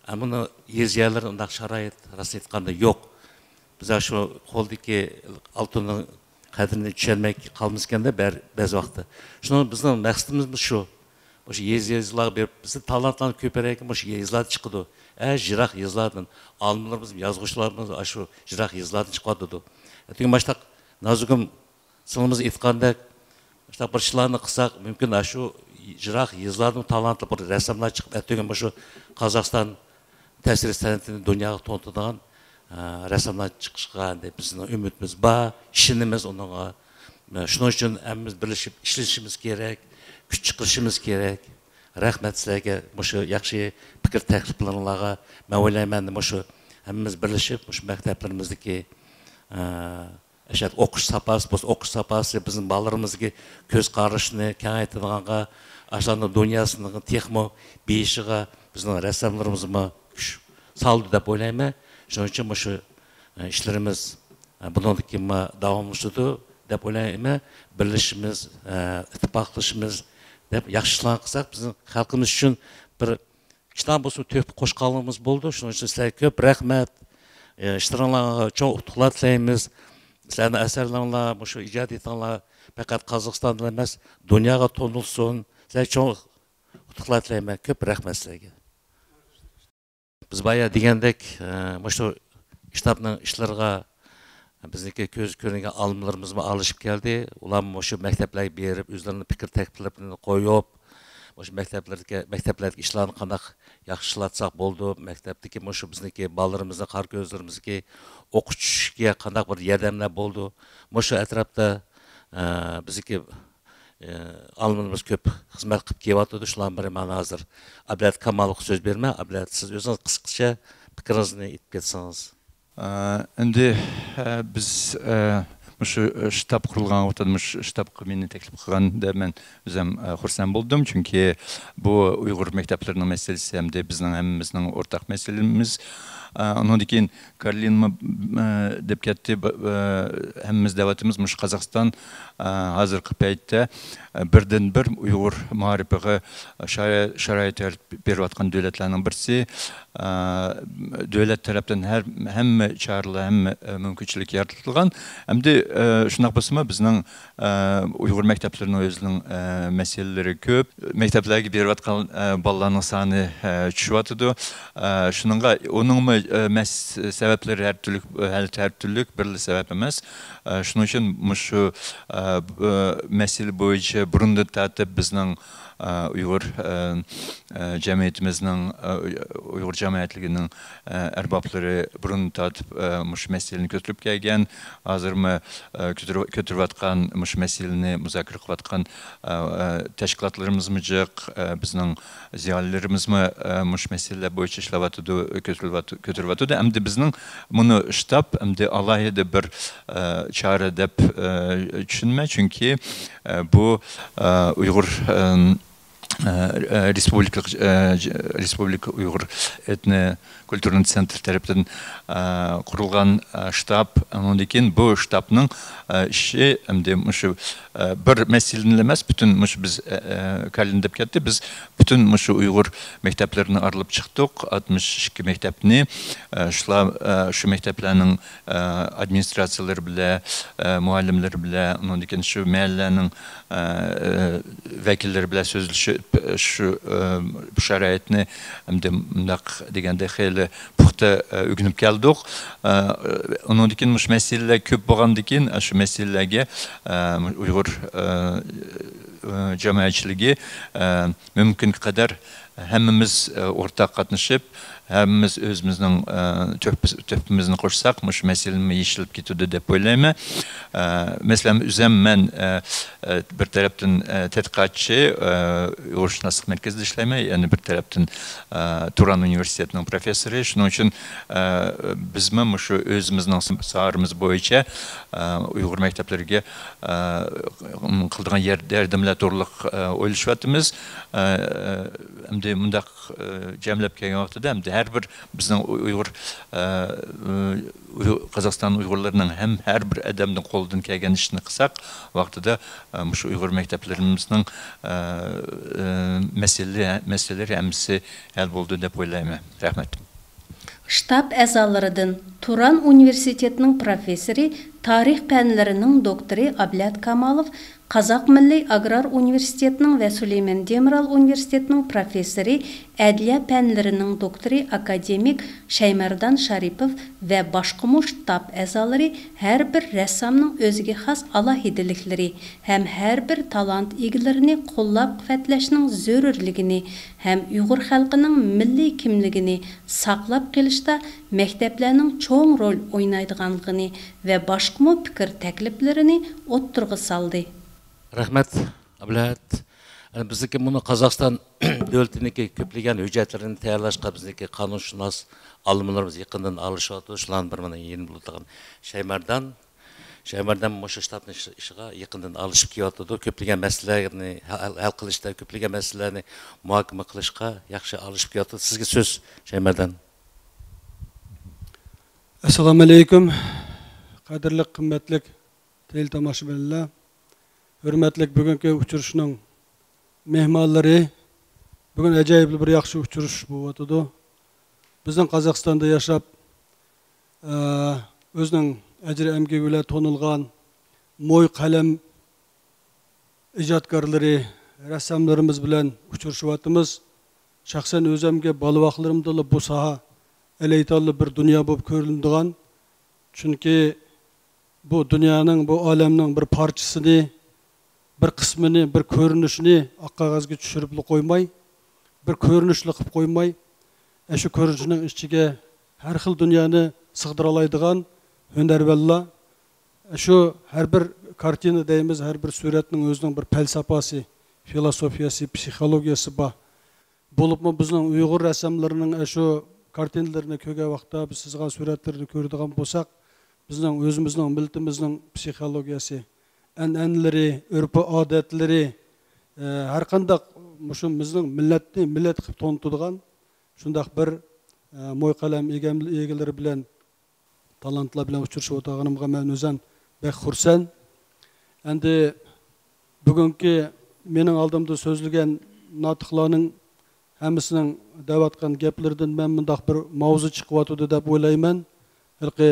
ئەمما بۇنى يېزا يەرلىرىدە ئۇنداق شارائىت، راستىنى ئېيتقاندا، يوق. بىز شۇ قولدىكى ئالتۇننىڭ قەدرىنى چۈشەنمەي قالىمىزكەندە بەر-، بەزى ۋاقىتتا. شۇنىڭ بىزنىڭ مەقسىتىمىز شۇ. مۇشۇ يېزا، يېزىلارغا بېرىپ، بىزدە تالانتلارنىڭ كۆپرەكى مۇشۇ يېزىلاردا چىقىدۇ. ئە، يىراق يېزىلاردىن ئالىملىرىمىز، يازغۇچىلىرىمىز ئاشۇ يىراق يېزىلاردىن چىقىۋاتىدۇ. ئەتىگەن ماشتاق نازۇگۇم سىڭلىمىز ئېيتقاندەك، مۇشۇنداق بىر ئىشلارنى قىلساق، مۇمكىن، ئاشۇ يىراق يېزىلاردىن تالانتلىق بىر رەسساملار چىقىپ، ئەتىگەن مۇشۇ قازاقىستان تەسۋىر سەنئىتىنى دۇنياغا تونۇتىدىغان، ئە، رەسساملار چىقىشىغا ئەندى بىزنىڭ ئۈمىدىمىز بار، ئىشىنىمىز ئۇنىڭغا. ئە، شۇنىڭ ئۈچۈن ھەممىمىز بىرلىشىپ ئىشلىشىمىز كېرەك، كۈچ چىقىرىشىمىز كېرەك. رەھمەت سىلەرگە مۇشۇ ياخشى پىكىر تەكلىپلىرىڭلارغا. مەن ئويلايمەن، مۇشۇ ھەممىمىز بىرلىشىپ مۇشۇ مەكتەپلىرىمىزدىكى، ئە، ئەشەت ئوقۇش ساپاسى بولسا، ئوقۇش ساپاسى بىزنىڭ بالىلىرىمىزدىكى كۆز قارىشىنى كېڭەيتىدىغانغا، ئاشۇلارنىڭ دۇنياسىنىڭ تېخىمۇ بېيىشىغا بىزنىڭ رەسساملىرىمىزمۇ كۈچ سالدى دەپ ئويلايمەن. شۇنىڭ ئۈچۈن مۇشۇ، ئە، ئىشلىرىمىز، ئە، بۇنىڭدىن كېيىنمۇ داۋاملىشىدۇ دەپ ئويلايمەن. بىرلىشىمىز، ئە، ئىتتىپاقلىشىمىز دەپ ياخشى ئىشلارنى قىلساق، بىزنىڭ خەلقىمىز ئۈچۈن بىر ئىشلار بولسا تۆھپە قوشقانلىقىمىز بولىدۇ. شۇنىڭ ئۈچۈن سىلەرگە كۆپ رەھمەت. ئە، ئىشلىرىڭلارغا چوڭ ئۇتۇقلار تىلەيمىز. سىلەرنىڭ ئەسەرلىرىڭلار، مۇشۇ ئىجادىيىتىڭلار پەقەت قازاقىستاندا ئەمەس، دۇنياغا تونۇلسۇن. سىلەرگە چوڭ ئۇتۇقلار تىلەيمەن. كۆپ رەھمەت سىلەرگە. بىز بايا دېگەندەك، ئە، مۇشۇ شتابنىڭ ئىشلىرىغا بىزنىڭكى كۆز كۆرۈنگەن ئالىملىرىمىزمۇ ئارىلىشىپ كەلدى. ئۇلارمۇ مۇشۇ مەكتەپلەرگە بېرىپ، ئۆزلىرىنىڭ پىكىر تەكلىپلىرىنى قويۇپ، مۇشۇ مەكتەپلەردىكى، مەكتەپلەردىكى ئىشلارنى قانداق ياخشىلاتساق بولىدۇ، مەكتەپتىكى مۇشۇ بىزنىڭكى بالىلىرىمىزنىڭ، قارا كۆزلىرىمىزدىكى ئوقۇش چۈشۈشىگە قانداق بىر ياردەملەر بولىدۇ. مۇشۇ ئەتراپتا، ئە، بىزنىڭكى، ئە، ئالىملىرىمىز كۆپ خىزمەت قىلىپ كېلىۋاتىدۇ. شۇلارنىڭ بىرى مانا ھازىر ئابلەت كامالغا سۆز بېرىمەن. ئابلەت، سىز ئۆزىڭىز قىسقىچە پىكرىڭىزنى ئېيتىپ كەتسىڭىز. ئە، ئەمدى، ئە، بىز، ئە، مۇشۇ شتاب قۇرۇلغان ۋاقىتتا، مۇشۇ شتابقا مېنى تەكلىپ قىلغاندا مەن ئۆزۈم، ئە، خۇرسەن بولدۇم، چۈنكى بۇ ئۇيغۇر مەكتەپلىرىنىڭ مەسىلىسى ئەمدى بىزنىڭ ھەممىمىزنىڭ ئورتاق مەسىلىمىز. ئە، ئۇنىڭدىن كېيىن كارلىنمۇ، ئە، دەپ كەتتى، ب-، ئە، ھەممىمىز دەۋاتىمىز، مۇشۇ قازاقىستان، ئە، ھازىرقى پەيتتە، ئە، بىردىنبىر ئۇيغۇر مائارىپىغا شارا-، شارائىت يارىتىپ بېرىۋاتقان دۆلەتلەرنىڭ بىرسى. ئە، دۆلەت تەرەپتىن ھەر، ھەممە چارىلەر، ھەممە، ئە، مۇمكىنچىلىك يارىتىلغان. ئەمدى، ئە، شۇنداق بولسىمۇ، بىزنىڭ، ئە، ئۇيغۇر مەكتەپلىرىنىڭ ئۆزىنىڭ، ئە، مەسىلىلىرى كۆپ. مەكتەپلەرگە بېرىۋاتقان، ئە، بالىلارنىڭ سانى، ئە، چۈشۈۋاتىدۇ. ئە، شۇنىڭغا ئۇنىڭمۇ، ئە، مەس-، سەۋەبلىرى ھەر تۈرلۈك، ھەر، ھەر تۈرلۈك، بىرلا سەۋەب ئەمەس. ئە، شۇنىڭ ئۈچۈن مۇشۇ، ئە، ب-، مەسىلە بويىچە بۇرۇندىن تارتىپ بىزنىڭ، ئە، ئۇيغۇر، ئە، ئە، جەمئىيىتىمىزنىڭ، ئە، ئۇيغۇر جەمئىيەتلىكىنىڭ، ئە، ئەربابلىرى بۇرۇندىن تارتىپ، ئە، مۇشۇ مەسىلىنى كۆتۈرۈپ كەلگەن. ھازىرمۇ، ئە، كۆتۈرۈپ، كۆتۈرۈۋاتقان مۇشۇ مەسىلىنى مۇزاكىرە قىلىۋاتقان، ئە، ئە، تەشكىلاتلىرىمىزمۇ جىق، ئە، بىزنىڭ زىيالىيلىرىمىزمۇ، ئە، مۇشۇ مەسىلىلەر بويىچە ئىشلەۋاتىدۇ، كۆتۈرۈلۈۋاتىدۇ، كۆتۈرۈۋاتىدۇ. ئەمدى بىزنىڭ بۇنى شتاب ئەمدى ئالاھىدە بىر، ئە، چارە دەپ، ئە، چۈشىنىمەن. چۈنكى، ئە، بۇ، ئە، ئۇيغۇر، ئە، ئە، ئە، رېسپۇبلىكىلىق، ئە، ج-، رېسپۇبلىكا ئۇيغۇر ئېتنو كۇلتۇرنىي تسېنتىرى تەرىپىدىن، ئە، قۇرۇلغان، ئە، شتاب. ئۇنىڭدىن كېيىن بۇ شتابنىڭ، ئە، ئىشى ئەمدى مۇشۇ، ئە، بىر مەسىلىنى ئەمەس، پۈتۈن مۇشۇ بىز، ئە، ئە، كارلىن دەپ كەتتى. بىز پۈتۈن مۇشۇ ئۇيغۇر مەكتەپلىرىنى ئارىلاپ چىقتۇق. ئاتمىش ئىككى مەكتەپنى، ئە، شۇلار، ئە، شۇ مەكتەپلەرنىڭ، ئە، ئادمىنىستراتسىيەلىرى بىلەن، ئە، مۇئەللىملىرى بىلەن، ئۇنىڭدىن كېيىن شۇ مەھەللىلەرنىڭ، ئە، ئە، ۋەكىللىرى بىلەن سۆزلىشىپ، شۇ، ئە، بۇ شارائىتنى ئەمدى مۇنداق دېگەندە خېلى پۇختا، ئە، ئۆگىنىپ كەلدۇق. ئە، ئۇنىڭدىن كېيىن مۇشۇ مەسىلىلەر كۆپ بولغاندىن كېيىن، شۇ مەسىلىلەرگە، ئە، ئۇيغۇر، ئە، ئە، جامائەتچىلىكى، ئە، مۇمكىنگە قەدەر ھەممىمىز، ئە، ئورتاق قاتنىشىپ، ھەممىمىز ئۆزىمىزنىڭ، ئە، تۆھپىسى-، تۆھپىمىزنى قوشساق، مۇشۇ مەسىلىمۇ يېشىلىپ كېتىدۇ دەپ ئويلايمەن. ئە، مەسىلەن، ئۆزۈم مەن، ئە، ئە، بىر تەرەپتىن، ئە، تەتقىقاتچى، ئە، ئۇيغۇرشۇناسلىق مەركىزىدە ئىشلەيمەن، يەنە بىر تەرەپتىن، ئە، تۇران ئۇنىۋېرسىتېتىنىڭ پروفېسسورى. شۇنىڭ ئۈچۈن، ئە، بىزمۇ مۇشۇ ئۆزىمىزنىڭ ساھەمىز بويىچە، ئە، ئۇيغۇر مەكتەپلىرىگە، ئە، قىلىدىغان يار-، ياردەملەر توغرىلىق، ئە، ئويلىشىۋاتىمىز. ئە، ئەمدى مۇنداق، ئە، جەملەپ كەلگەن ۋاقتىدا ئەمدى ھەر بىر بىزنىڭ ئۇيغۇر، ئە، ئۇيغۇر، قازاقىستان ئۇيغۇرلىرىنىڭ ھەم ھەر بىر ئادەمنىڭ قولىدىن كەلگەن ئىشنى قىلساق، ۋاقتىدا، ئە، مۇشۇ ئۇيغۇر مەكتەپلىرىمىزنىڭ، ئە، ئە، مەسىلە-، مەسىلىلىرى ھەممىسى ھەل بولىدۇ دەپ ئويلايمەن. رەھمەت. شتاب ئەزالىرىدىن تۇران ئۇنىۋېرسىتېتىنىڭ پروفېسسورى، تارىخ پەنلىرىنىڭ دوكتورى ئابلەت كامالوف، قازاق مىللىي ئاگرار ئۇنىۋېرسىتېتىنىڭ ۋە سۈلەيمان دېمىرال ئۇنىۋېرسىتېتىنىڭ پروفېسسورى، ئەدلىيە پەنلىرىنىڭ دوكتورى ئاكادېمىك شەيمەردان شارىپوف ۋە باشقىمۇ شتاب ئەزالىرى ھەر بىر رەسسامنىڭ ئۆزىگە خاس ئالاھىدىلىكلىرى ھەم ھەر بىر تالانت ئىگىلىرىنى قوللاپ-قۇۋۋەتلەشنىڭ زۆرۈرلۈكىنى ھەم ئۇيغۇر خەلقىنىڭ مىللىي كىملىكىنى ساقلاپ قېلىشتا مەكتەپلەرنىڭ چوڭ رول ئوينايدىغانلىقىنى ۋە باشقىمۇ پىكىر تەكلىپلىرىنى ئوتتۇرىغا سالدى. رەھمەت، ئابلەت. بىزنىڭكى مۇنۇ قازاقىستان دۆلىتىنىڭكى كۆپلىگەن ھۆججەتلىرىنى تەييارلاشقا بىزنىڭكى قانۇنشۇناس ئالىملىرىمىز يېقىندىن ئارىلىشىۋاتىدۇ. شۇلارنىڭ بىرى مانا يېنىمدا ئولتۇرغان شەيمەردان. شەيمەردان مۇشۇ شتابنىڭ ئىش-، ئىشىغا يېقىندىن ئارىلىشىپ كېلىۋاتىدۇ. كۆپلىگەن مەسىلىلەرنى ھەل، ھەل قىلىشتا، كۆپلىگەن مەسىلىلەرنى مۇھاكىمە قىلىشقا ياخشى ئارىلىشىپ كېلىۋاتىدۇ. سىزگە سۆز، شەيمەردان. ئەسسالامۇ ئەلەيكۇم. قەدىرلىك، قىممەتلىك تېلېتاماشىبىنلار، ھۆرمەتلىك بۈگۈنكى ئۇچرىشىشنىڭ مېھمانلىرى، بۈگۈن ئاجايىپ بىر ياخشى ئۇچرىشىش بولۇۋاتىدۇ. بىزنىڭ قازاقىستاندا ياشاپ، ئە، ئۆزىنىڭ ئەجرى ئەمگىكى بىلەن تونۇلغان موي قەلەم ئىجادكارلىرى، رەسساملىرىمىز بىلەن ئۇچرىشىۋاتىمىز. شەخسەن ئۆزۈمگە بالىۋاقلىرىمدىلا بۇ ساھە ئەلەيتاللا بىر دۇنيا بولۇپ كۆرۈنىدىغان. چۈنكى بۇ دۇنيانىڭ، بۇ ئالەمنىڭ بىر پارچىسىنى، بىر قىسمىنى، بىر كۆرۈنۈشىنى ئاق قەغەزگە چۈشۈرۈپلا قويماي، بىر كۆرۈنۈشلا قىلىپ قويماي، ئەشۇ كۆرۈنۈشنىڭ ئىچىگە ھەر خىل دۇنيانى سىغدۇرالايدىغان ھۈنەرۋەنلەر. شۇ ھەر بىر كارتىنا دەيمىز، ھەر بىر سۈرەتنىڭ ئۆزىنىڭ بىر پەلسەپىسى، فىلوسوفىيەسى، پسىخولوگىيەسى بار. بولۇپمۇ بىزنىڭ ئۇيغۇر رەسساملىرىنىڭ ئاشۇ كارتىنىلىرىنى كۆرگەن ۋاقىتتا، بىز سىزغان سۈرەتلىرىنى كۆرىدىغان بولساق، بىزنىڭ ئۆزىمىزنىڭ، مىللىتىمىزنىڭ پسىخولوگىيەسى، ئەنئەنىلىرى، ئۆرپى ئادەتلىرى، ئە، ھەر قانداق مۇشۇ بىزنىڭ مىللەتنى مىللەت قىلىپ تونۇتىدىغان شۇنداق بىر، ئە، موي قەلەم ئىگەم-، ئىگىلىرى بىلەن، تالانتلار بىلەن ئۇچرىشىپ ئولتۇرغىنىمغا مەن ئۆزۈم بەك خۇرسەن. ئەمدى بۈگۈنكى مېنىڭ ئالدىمدا سۆزلىگەن ناتىقلارنىڭ ھەممىسىنىڭ دەۋاتقان گەپلىرىدىن مەن مۇنداق بىر ماۋزۇ چىقىۋاتىدۇ دەپ ئويلايمەن. ھېلىقى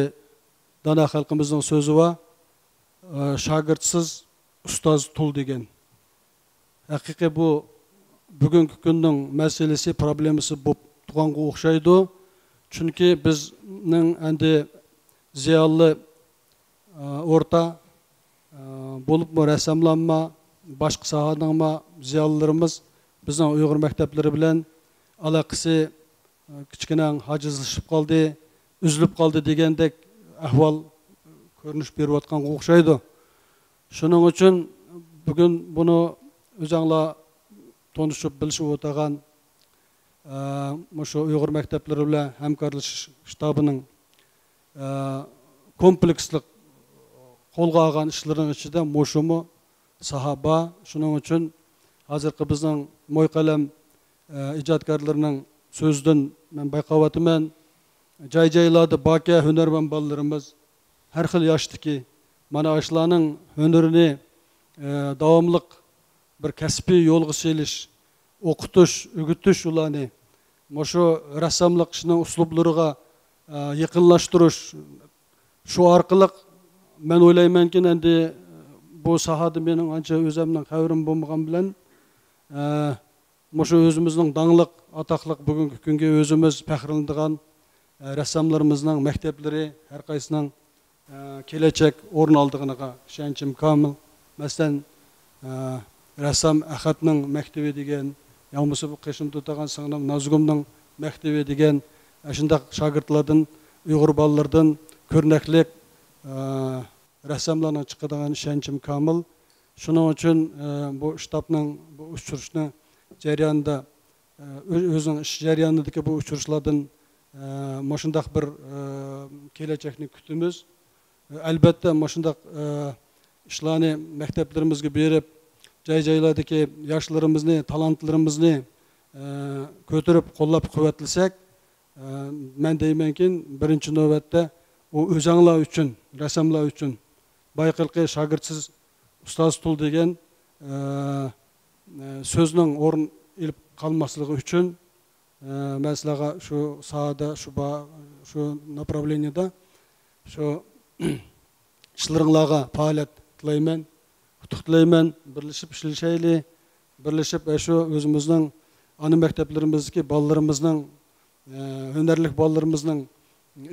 دانا خەلقىمىزنىڭ سۆزى بار، ئە، «شاگىرتسىز ئۇستاز تۇل» دېگەن. ھەقىقىي بۇ بۈگۈنكى كۈننىڭ مەسىلىسى، پروبلېمىسى بولۇپ تۇرغانغا ئوخشايدۇ. چۈنكى بىزنىڭ ئەمدى زىيالىي، ئە، ئورتا، ئە، بولۇپمۇ رەسساملارمۇ، باشقا ساھەنىڭمۇ زىيالىيلىرىمىز بىزنىڭ ئۇيغۇر مەكتەپلىرى بىلەن ئالاقىسى، ئە، كىچىككىنە ھاجىزلىشىپ قالدى، ئۈزۈلۈپ قالدى دېگەندەك ئەھۋال كۆرۈنۈش بېرىۋاتقانغا ئوخشايدۇ. شۇنىڭ ئۈچۈن بۈگۈن بۇنى ئۆزەڭلار تونۇشۇپ بىلىشىپ ئولتۇرغان، ئە، مۇشۇ ئۇيغۇر مەكتەپلىرى بىلەن ھەمكارلىشىش شتابىنىڭ، ئە، كومپلېكسلىق قولغا ئالغان ئىشلىرىنىڭ ئىچىدە مۇشۇمۇ ساھە بار. شۇنىڭ ئۈچۈن ھازىرقى بىزنىڭ موي قەلەم، ئە، ئىجادكارلىرىنىڭ سۆزىدىن مەن بايقاۋاتىمەن. جاي-جايلاردا باركەن ھۈنەرۋەن بالىلىرىمىز، ھەر خىل ياشتىكى. مانا ئاشۇلارنىڭ ھۈنىرىنى، ئە، داۋاملىق بىر كەسپىي يولغا سېلىش، ئوقۇتۇش، ئۆگىتىش ئۇلارنى. مۇشۇ رەسساملىق ئىشىنىڭ ئۇسلۇبلىرىغا، ئە، يېقىنلاشتۇرۇش. شۇ ئارقىلىق مەن ئويلايمەنكى، ئەمدى بۇ ساھەدە مېنىڭ ئانچە ئۆزۈمنىڭ خەۋىرىم بولمىغان بىلەن، ئە، مۇشۇ ئۆزىمىزنىڭ داڭلىق، ئاتاقلىق، بۈگۈنكى كۈنگە ئۆزىمىز پەخىرلىنىدىغان، ئە، رەسساملىرىمىزنىڭ مەكتەپلىرى ھەر قايسىنىڭ، ئە، كېلەچەك ئورۇن ئالىدىغىنىغا ئىشەنچىم كامىل. مەسىلەن، ئە، رەسسام ئەخەتنىڭ مەكتىۋى دېگەن، يا بولمىسا بۇ قېشىمدا تۇرىدىغان سىڭلىم نازۇگۇمنىڭ مەكتىۋى دېگەن، ئاشۇنداق شاگىرتلاردىن، ئۇيغۇر بالىلىرىدىن كۆرنەكلىك، ئە، رەسساملارنىڭ چىقىدىغان ئىشەنچىم كامىل. شۇنىڭ ئۈچۈن، ئە، بۇ شتابنىڭ، بۇ ئۇچرىشىشنىڭ جەريانىدا، ئە، ئۆ-، ئۆزىنىڭ ئىش جەريانىدىكى بۇ ئۇچرىشىشلاردىن، ئە، مۇشۇنداق بىر، ئە، كېلەچەكنى كۈتىمىز. ئەلبەتتە، مۇشۇنداق، ئە، ئىشلارنى مەكتەپلىرىمىزگە بېرىپ، جاي-جايلاردىكى ياشلىرىمىزنى، تالانتلىرىمىزنى، ئە، كۆتۈرۈپ، قوللاپ-قۇۋۋەتلىسەك، ئە، مەن دەيمەنكى، بىرىنچى نۆۋەتتە ئۇ ئۆزەڭلار ئۈچۈن، رەسساملار ئۈچۈن، بايىقىلقى شاگىرتسىز ئۇستاز تۇل دېگەن، ئە، ئە، سۆزنىڭ ئورۇن ئېلىپ قالماسلىقى ئۈچۈن، ئە، مەن سىلەرگە شۇ ساھەدە، شۇ با-، شۇ ناپراۋلېنىيەدە شۇ ئىشلىرىڭلارغا پائالىيەت تىلەيمەن، ئۇتۇق تىلەيمەن. بىرلىشىپ ئىشلىشەيلى، بىرلىشىپ، ئە، شۇ ئۆزىمىزنىڭ ئانا مەكتەپلىرىمىزدىكى بالىلىرىمىزنىڭ، ئە، ھۈنەرلىك بالىلىرىمىزنىڭ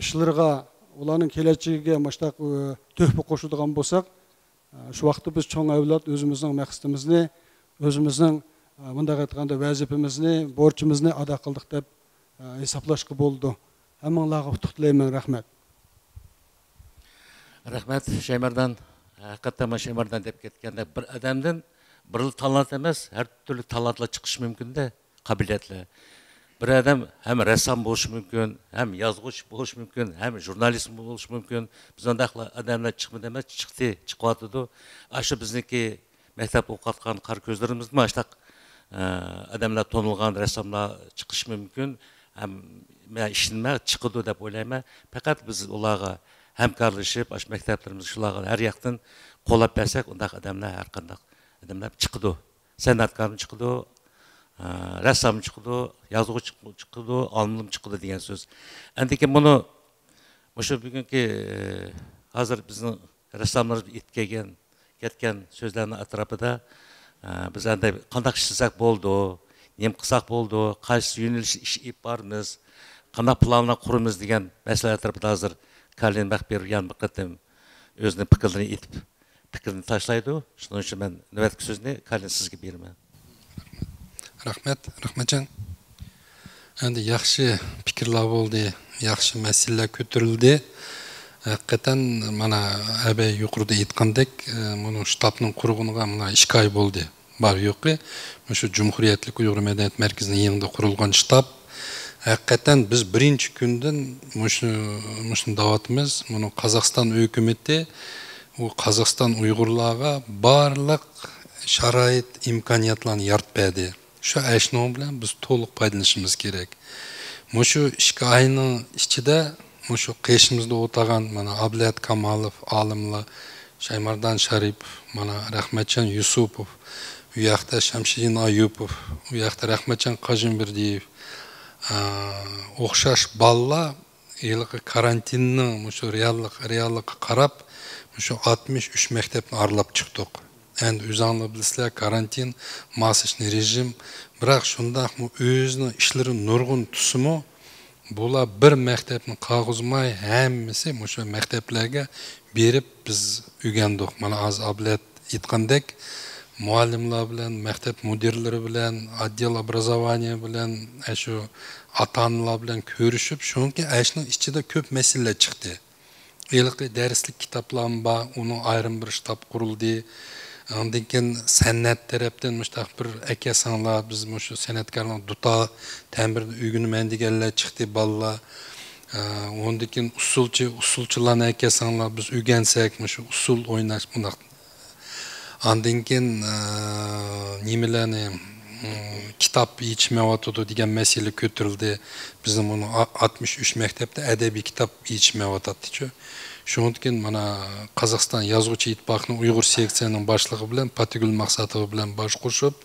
ئىشلىرىغا، ئۇلارنىڭ كېلەچىكىگە مۇشۇنداق، ئە، تۆھپە قوشىدىغان بولساق، ئە، شۇ ۋاقىتتا بىز چوڭ ئەۋلاد ئۆزىمىزنىڭ مەقسىتىمىزنى، ئۆزىمىزنىڭ، ئە، مۇنداق ئېيتقاندا ۋەزىپىمىزنى، بورچىمىزنى ئادا قىلدۇق دەپ، ئە، ھېسابلاشقا بولىدۇ. ھەممىڭلارغا ئۇتۇق تىلەيمەن. رەھمەت. رەھمەت، شايمەردان. ھەقىقەتەن مانا شايمەردان دەپ كەتكەندەك، بىر ئادەمدىن بىرلا تالانت ئەمەس، ھەر تۈرلۈك تالانتلار چىقىشى مۇمكىندە، قابىلىيەتلەر. بىر ئادەم ھەم رەسسام بولۇشى مۇمكىن، ھەم يازغۇچى بولۇشى مۇمكىن، ھەم ژۇرنالىست بولۇشى مۇمكىن. بىز ئۇنداقلا ئادەملەر چىقمىدى ئەمەس، چىقتى، چىقىۋاتىدۇ. ئاشۇ بىزنىڭكى مەكتەپ ئوقۇۋاتقان قارا كۆزلىرىمىزمۇ ئاشۇنداق، ئە، ئادەملەر تونۇلغان رەسساملار چىقىشى مۇمكىن. ھەم مەن ئىشىنىمەن، چىقىدۇ دەپ ئويلايمەن. پەقەت بىز ئۇلارغا ھەمكارلىشىپ، ئاشۇ مەكتەپلىرىمىزگە شۇلارغا ھەر ياقتىن قوللاپ بەرسەك، ئۇنداق ئادەملەر، ھەر قانداق ئادەملەر چىقىدۇ. سەنئەتكارمۇ چىقىدۇ، ئە، رەسساممۇ چىقىدۇ، يازغۇچى چىقىدۇ، ئالىممۇ چىقىدۇ دېگەن سۆز. ئەمدىكىن بۇنى مۇشۇ بۈگۈنكى، ئە، ھازىر بىزنىڭ رەسساملىرىمىز ئېيتىپ كەلگەن، كەتكەن سۆزلەرنىڭ ئەتراپىدا، ئە، بىز ئەمدى قانداق ئىشلىسەك بولىدۇ، نېمە قىلساق بولىدۇ، قايسى يۆنىلىشتە ئىش ئېلىپ بارىمىز، قانداق پىلانلار قۇرىمىز دېگەن مەسىلە ئەتراپىدا ھازىر كارلىن مەخپىيېۋ يەنە بىر قېتىم ئۆزىنىڭ پىكىرلىرىنى ئېيتىپ، پىكرىنى تاشلايدۇ. شۇنىڭ ئۈچۈن مەن نۆۋەتتىكى سۆزنى كارلىن سىزگە بېرىمەن. رەھمەت، رەھمەتجان. ئەمدى ياخشى پىكىرلەر بولدى، ياخشى مەسىلىلەر كۆتۈرۈلدى. ھەقىقەتەن، مانا، ئەبەي يۇقىرىدا ئېيتقاندەك، ئە، مۇنۇ شتابنىڭ قۇرۇلغىنىغا مانا ئىككى ئاي بولدى. بار يوقى، مۇشۇ جۇمھۇرىيەتلىك ئۇيغۇر مەدەنىيەت مەركىزىنىڭ يېڭىدا قۇرۇلغان شتاب. ھەقىقەتەن بىز بىرىنچى كۈندىن مۇشۇ، مۇشۇنى دەۋاتىمىز. مۇنۇ قازاقىستان ھۆكۈمىتى، ئۇ قازاقىستان ئۇيغۇرلارغا بارلىق شارائىت، ئىمكانىيەتلەرنى يارىتىپ بەردى. شۇ ئەشنىڭ بىلەن بىز تولۇق پايدىلىنىشىمىز كېرەك. مۇشۇ ئىككى ئاينىڭ ئىچىدە مۇشۇ قېشىمىزدا ئولتۇرغان مانا ئابلەت كامالوف، ئالىملار، شايماردان شارىپوف، مانا رەھمەتجان يۈسۈپوف، ئۇ ياقتا شەمشىدىن ئايۇپوف، ئۇ ياقتا رەھمەتجان قاجىمبېردىيېۋ، ئە، ئوخشاش بالىلار ھېلىقى كارانتىننىڭ مۇشۇ رېئاللىق، رېئاللىققا قاراپ، مۇشۇ ئاتمىش ئۈچ مەكتەپنى ئارىلاپ چىقتۇق. ئەمدى ئۆزۈڭلار بىلىسىلەر، كارانتىن، ماسочный رېجىم. بىراق شۇنداقمۇ ئۆزىنىڭ ئىشلىرى نۇرغۇن تۇتسىمۇ، بۇلار بىر مەكتەپنى قالغۇزماي، ھەممىسى مۇشۇ مەكتەپلەرگە بېرىپ بىز ئۆگەندۇق. مانا ھازىر ئابلەت ئېيتقاندەك، مۇئەللىملەر بىلەن، مەكتەپ مۇدىرلىرى بىلەن، ئوتدېل ئوبرازوۋانىيە بىلەن، ئاشۇ ئاتا-ئانىلار بىلەن كۆرۈشۈپ، چۈنكى ئاشۇنىڭ ئىچىدە كۆپ مەسىلىلەر چىقتى. ھېلىقى دەرسلىك كىتابلارمۇ بار، ئۇنىڭ ئايرىم بىر شتاب قۇرۇلدى. ئاندىن كېيىن سەنئەت تەرەپتىن مۇشۇنداق بىر ئەكەلسەڭلار، بىز مۇشۇ سەنئەتكارلارنىڭ دۇتار تەمبىرىنى ئۆگىنىمەن دېگەنلەر چىقتى، بالىلار. ئە، ئۇندىن كېيىن ئۇسسۇلچى، ئۇسسۇلچىلارنى ئەكەلسەڭلار، بىز ئۆگەنسەك، مۇشۇ ئۇسسۇل ئويناش، بۇنداق. ئاندىن كېيىن، ئە، نېمىلەرنى، ئىم، كىتاب يېتىشمەيۋاتىدۇ دېگەن مەسىلە كۆتۈرۈلدى. بىزنىڭ بۇنىڭ ئا-، ئاتمىش ئۈچ مەكتەپتە ئەدەبىي كىتاب يېتىشمەيۋاتاتتىچۇ. شۇنىڭدىن كېيىن مانا قازاقىستان يازغۇچى ئىتتىپاقىنىڭ ئۇيغۇر سېكسىيەسىنىڭ باشلىقى بىلەن پاتىگۈل ماقساتوۋا بىلەن باش قوشۇپ،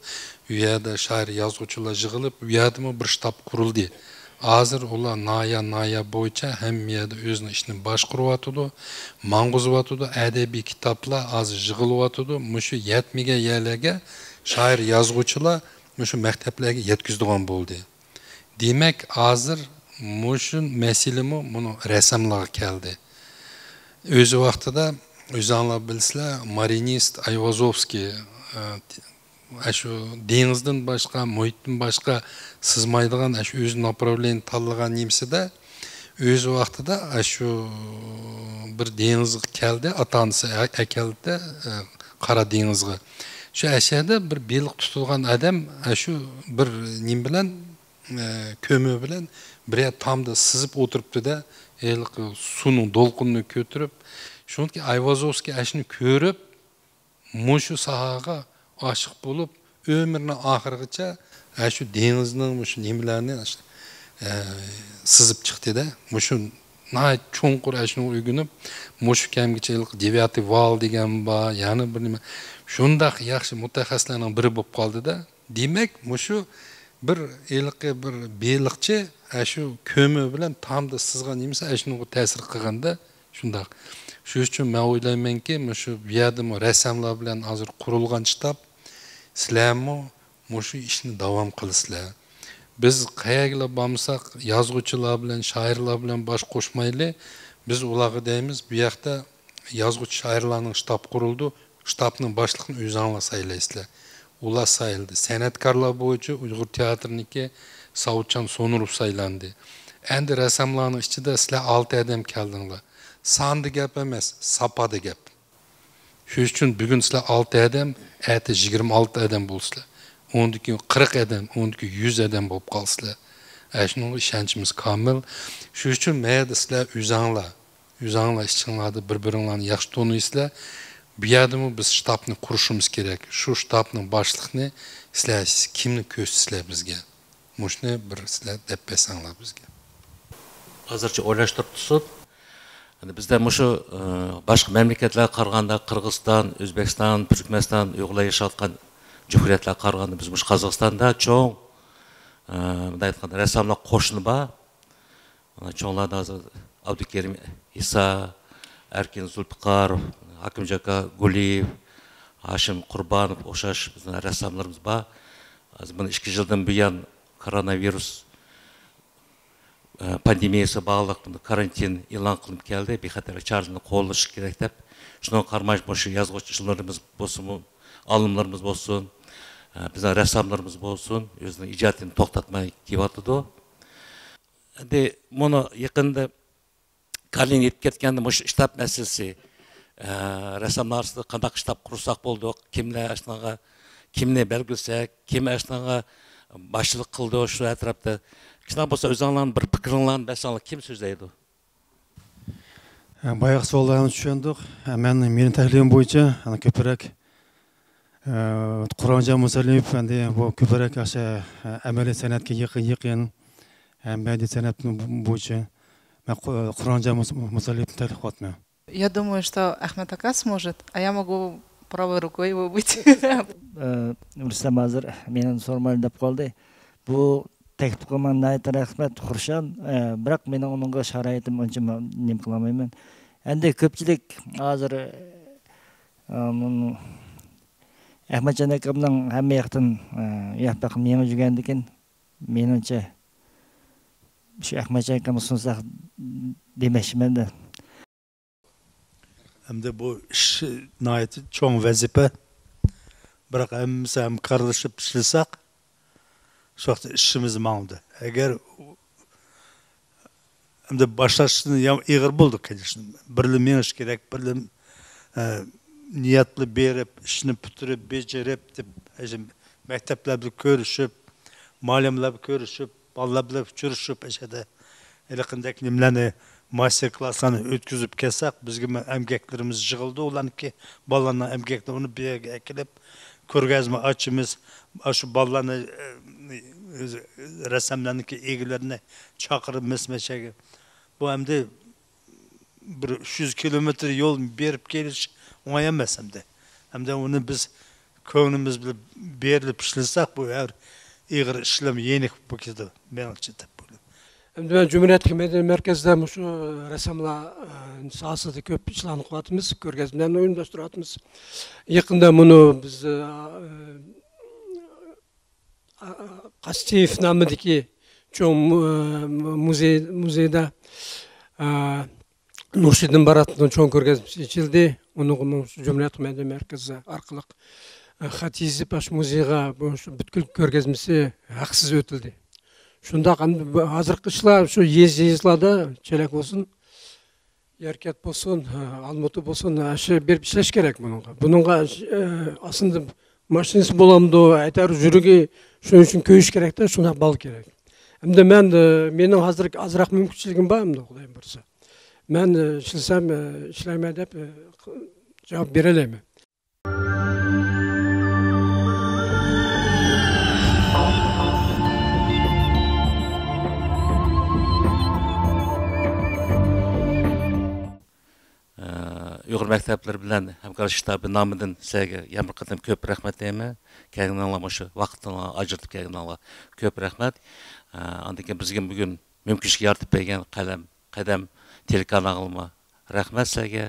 ئۇ يەردە شائىر يازغۇچىلار يىغىلىپ، ئۇ يەردىمۇ بىر شتاب قۇرۇلدى. ھازىر ئۇلار ناھىيە، ناھىيە بويىچە ھەممە يەردە ئۆزىنىڭ ئىشىنى باشقۇرۇۋاتىدۇ، ماڭغۇزۇۋاتىدۇ، ئەدەبىي كىتابلار ھازىر يىغىلىۋاتىدۇ. مۇشۇ يەتمىگەن يەرلەرگە شائىر يازغۇچىلار مۇشۇ مەكتەپلەرگە يەتكۈزىدىغان بولدى. دېمەك، ھازىر مۇشۇ مەسىلىمۇ مۇنۇ رەسساملارغا كەلدى. ئۆز ۋاقتىدا ئۆزۈڭلار بىلىسىلەر، مارىنىست ئايۋازوۋسكىي، ئە، ئاشۇ دېڭىزدىن باشقا، مۇھىتتىن باشقا سىزمايدىغان، ئاشۇ ئۆزى ناپراۋلېنىيە تاللىغان نېمىسىدە، ئۆز ۋاقتىدا ئاشۇ بىر دېڭىزغا كەلدى، ئاتا-ئانىسى ئە-، ئەكەلدى، ئە، قارا دېڭىزغا. شۇ ئەشەدە بىر بېلىق تۇتىدىغان ئادەم ئاشۇ بىر نېمە بىلەن، ئە، كۆمۈر بىلەن بىرەر تامدا سىزىپ ئولتۇرۇپتۇ-دە، ھېلىقى سۇنىڭ دولقۇنىنى كۆتۈرۈپ. شۇنىڭدىكى ئايۋازوۋسكىي ئاشۇنى كۆرۈپ، مۇشۇ ساھەگە ئاشىق بولۇپ، ئۆمرىنىڭ ئاخىرىغىچە، ئە، شۇ دېڭىزنىڭ مۇشۇ نېمىلەرنى، ئە، سىزىپ چىقتى-دە. مۇشۇ ناھايىتى چوڭقۇر ئەشۇنى ئۆگىنىپ، مۇشۇ كەمگىچە ھېلىقى دېۋياتىي ۋال دېگەن بار، يەنە بىر نېمە. شۇنداق ياخشى مۇتەخەسسىسلەرنىڭ بىرى بولۇپ قالدى-دە. دېمەك، مۇشۇ بىر ھېلىقى بىر بېلىقچى ئەشۇ كۆمۈر بىلەن تامدا سىزغان نېمىسى ئەشۇنىڭغا تەسىر قىلغاندا، شۇنداق. شۇ ئۈچۈن مەن ئويلايمەنكى، مۇشۇ بۇ يەردىمۇ رەسساملار بىلەن ھازىر قۇرۇلغان شتاب، سىلەرمۇ مۇشۇ ئىشنى داۋام قىلىسىلەر. بىز قەيەرگىلا بارمىساق، يازغۇچىلار بىلەن، شائىرلار بىلەن باش قوشمايلى. بىز ئۇلارغا دەيمىز، بۇ ياقتا يازغۇچى شائىرلارنىڭ شتابى قۇرۇلىدۇ، شتابنىڭ باشلىقىنى ئۆزۈڭلار سايلايسىلەر. ئۇلار سايلىدى. سەنئەتكارلار بويىچە ئۇيغۇر تىياتىرىنىڭكى ساۋۇتجان سونۇروف سايلاندى. ئەمدى رەسساملارنىڭ ئىچىدە سىلەر ئالتە ئادەم كەلدىڭلار. ساندا گەپ ئەمەس، ساپادا گەپ. شۇ ئۈچۈن بۈگۈن سىلەر ئالتە ئادەم، ئەتە يىگىرمە ئالتە ئادەم بولىسىلەر. ئۇندىن كېيىن قىرىق ئادەم، ئۇندىن كېيىن يۈز ئادەم بولۇپ قالىسىلەر. ئە، شۇنىڭغا ئىشەنچىمىز كامىل. شۇ ئۈچۈن مەيەردە سىلەر ئۆزەڭلار، ئۆزەڭلار ئىچىڭلاردا بىر-بىرىڭلارنى ياخشى تونۇيسىلەر. بۇ يەردىمۇ بىز شتابنى قۇرۇشىمىز كېرەك. شۇ شتابنىڭ باشلىقىنى سىلەر كىمنى كۆرسىتىسىلەر بىزگە؟ مۇشۇنى بىر سىلەر دەپ بەرسەڭلار بىزگە. ھازىرچە ئويلاشتۇرۇپ تۇرسۇن. ئەنە بىزدە مۇشۇ، ئى، باشقا مەملىكەتلەرگە قارىغاندا، قىرغىزىستان، ئۆزبېكىستان، تۈركمەنىستان، ئۇيغۇرلار ياشاۋاتقان جۇمھۇرىيەتلەرگە قارىغاندا، بىز مۇشۇ قازاقىستاندا چوڭ، ئى، مۇنداق ئېيتقاندا، رەسساملار قوشۇنى بار. مانا چوڭلاردا ھازىر ئابدۇكېرىم ئىسا، ئەركىن زۇلپىقاروف، ھاكىمجاكا گۇلىيېۋ، ھاشىم قۇربانوف ئوخشاش بىزنىڭ رەسساملىرىمىز بار. ھازىر مانا ئىككى يىلدىن بۇيان كوروناۋىرۇس، ئە، پاندېمىيەسىگە باغلىق كارانتىن ئېلان قىلىنىپ كەلدى. بىخەتەرلىك چارىلىرىنى قوللىنىش كېرەك دەپ. شۇنىڭغا قارىماي، مۇشۇ يازغۇچىلىرىمىز بولسۇنمۇ، ئالىملىرىمىز بولسۇن، ئە، بىزنىڭ رەسساملىرىمىز بولسۇن، ئۆزىنىڭ ئىجادىيىتىنى توختاتماي كېلىۋاتىدۇ. ئەمدى مۇنۇ يېقىندا كارلىن يېتىپ كەتكەندە مۇشۇ شتاب مەسىلىسى، ئە، رەسساملار ئارىسىدا قانداق شتاب قۇرساق بولدۇق، كىملەر ئاشۇنىڭغا، كىمنى بەلگىلىسەك، كىم ئاشۇنىڭغا باشچىلىق قىلىدۇ شۇ ئەتراپتا؟ كىشىلەر بولسا ئۆزۈڭلارنىڭ بىر پىكرىڭلارنى بەرسەڭلار، كىم سۆزلەيدۇ؟ باياقى سوئاللارنى چۈشەندۇق. مەن، مېنىڭ تەھلىلىم بويىچە، يەنى كۆپرەك، ئە، قۇرئانجان مۇسەللىموف ئەمدى بۇ كۆپرەك ئاشۇ، ئە، ئەمەلىي سەنئەتكە يېقىن، يېقىن، ھەم مەدەنىيەت سەنئەت بويىچە مەن قۇ-، قۇرئانجان مۇس-، مۇسەللىموفنى تەكلىپ قىلىۋاتىمەن. Я думаю, что Ахмед Ака сможет, а я могу правой рукой его быть. Э, Рустам, hozir meni sormaydi deb qoldi. Bu taklif qilgan nihoyatda rahmat, Xurshan. Э, biroq meni uningga sharoitim uncha ma-, nima qilolmayman. Endi ko'pchilik hozir, э, Ahmadjon akamning hamma yoqdan, э, yoqda qilib yengib yurgandikin, menimcha, shu Ahmadjon akamga sunsaq demoqchiman-da. ئەمدى بۇ ئىش ناھايىتى چوڭ ۋەزىپە. بىراق ھەممىمىز ھەمكارلىشىپ ئىشلىسەك، شۇ ۋاقىتتا ئىشىمىز ماڭىدۇ. ئەگەر ئەمدى باشلاشتىن يا-، ئېغىر بولدى قېلىشتىن. بىرلا مېڭىش كېرەك، بىرلا، ئە، نىيەتلى بېرىپ، ئىشنى پۈتتۈرۈپ، بېجىرىپ، دەپ، ئەشە مەكتەپلەر بىلەن كۆرۈشۈپ، مۇئەللىملەر بىلەن كۆرۈشۈپ، بالىلار بىلەن ئۇچرىشىپ، ئەشەدە ھېلىقىندەك نېمىلەرنى، ماستېر كلاسلارنى ئۆتكۈزۈپ كەلسەك، بىزگىمۇ ئەمگەكلىرىمىز يىغىلىدۇ، ئۇلارنىڭكى بالىلارنىڭ ئەمگەكلىرىنى بۇ يەرگە ئەكېلىپ، كۆرگەزمە ئاچىمىز، ئاشۇ بالىلارنى، ئۆزى، رەسساملارنىڭكى ئىگىلىرىنى چاقىرىپ مەسىلەن شەگە، بۇ ئەمدى بىر ئۈچ يۈز كىلومېتىر يول بېرىپ كېلىش ئوڭاي ئەمەس ئەمدى. ئەمدى ئۇنى بىز كۆڭلىمىز بىلەن بېرىلىپ ئىشلىسەك، بۇ ھەر ئېغىر ئىشلار يېنىك بولۇپ كېتىدۇ، مېنىڭچە، دەپ ئويلايمەن. ئەمدى مەن جۇمھۇرىيەتلىك مەدەنىيەت مەركەزىدە مۇشۇ رەسساملار، ئە، ساھەسىدە كۆپ ئىشلارنى قىلىۋاتىمىز، كۆرگەزمىلەرنى ئۇيۇملاشتۇرۇۋاتىمىز. يېقىندا مۇنۇ بىز، ئە، ئە، قاستىيېف نامىدىكى چوڭ مۇ-، مۇزېي، مۇزېيدا، ئە، نۇرشىدىن باراتنىڭ چوڭ كۆرگەزمىسى ئېچىلدى. ئۇنىڭغا مۇشۇ جۇمھۇرىيەتلىك مەدەنىيەت مەركىزى ئارقىلىق، ئە، خەت يېزىپ، ئاشۇ مۇزېيغا بۇ، شۇ پۈتكۈل كۆرگەزمىسى ھەقسىز ئۆتۈلدى. شۇنداق، ئەمدى بۇ ھازىرقى ئىشلار شۇ يېزا، يېزىلاردا چېلەك بولسۇن، يەركەنت بولسۇن، ھە، ئالمۇتا بولسۇن، ھە، شۇ بېرىپ ئىشلەش كېرەك بۇنىڭغا. بۇنىڭغا، ئە، ئاسلىدا ماشىنىسى بولامدۇ، ئەتەر يۈرىكى شۇنىڭ ئۈچۈن كۆيۈش كېرەكتە، شۇنداق بالا كېرەك. ئەمدى مەن، ئە، مېنىڭ ھازىر ئازراق مۇمكىنچىلىكىم بار، ئەمدى خۇدايىم بۇيرۇسا. مەن، ئە، ئىشلىسەم، ئە، ئىشلەيمەن دەپ، ئە، جاۋاب بېرەلەيمەن. ئۇيغۇر مەكتەپلىرى بىلەن ھەمكارلىشىش شتابى نامىدىن سىلەرگە يەنە بىر قېتىم كۆپ رەھمەت دەيمەن. كەلگىنىڭلار، مۇشۇ ۋاقىتنى ئاجرىتىپ كەلگىنىڭلار كۆپ رەھمەت. ئاندىن كېيىن بىزگە بۈگۈن مۇمكىنچىلىك يارىتىپ بەرگەن قەلەم، قەدەم تېلېكانالىغىمۇ رەھمەت سىلەرگە.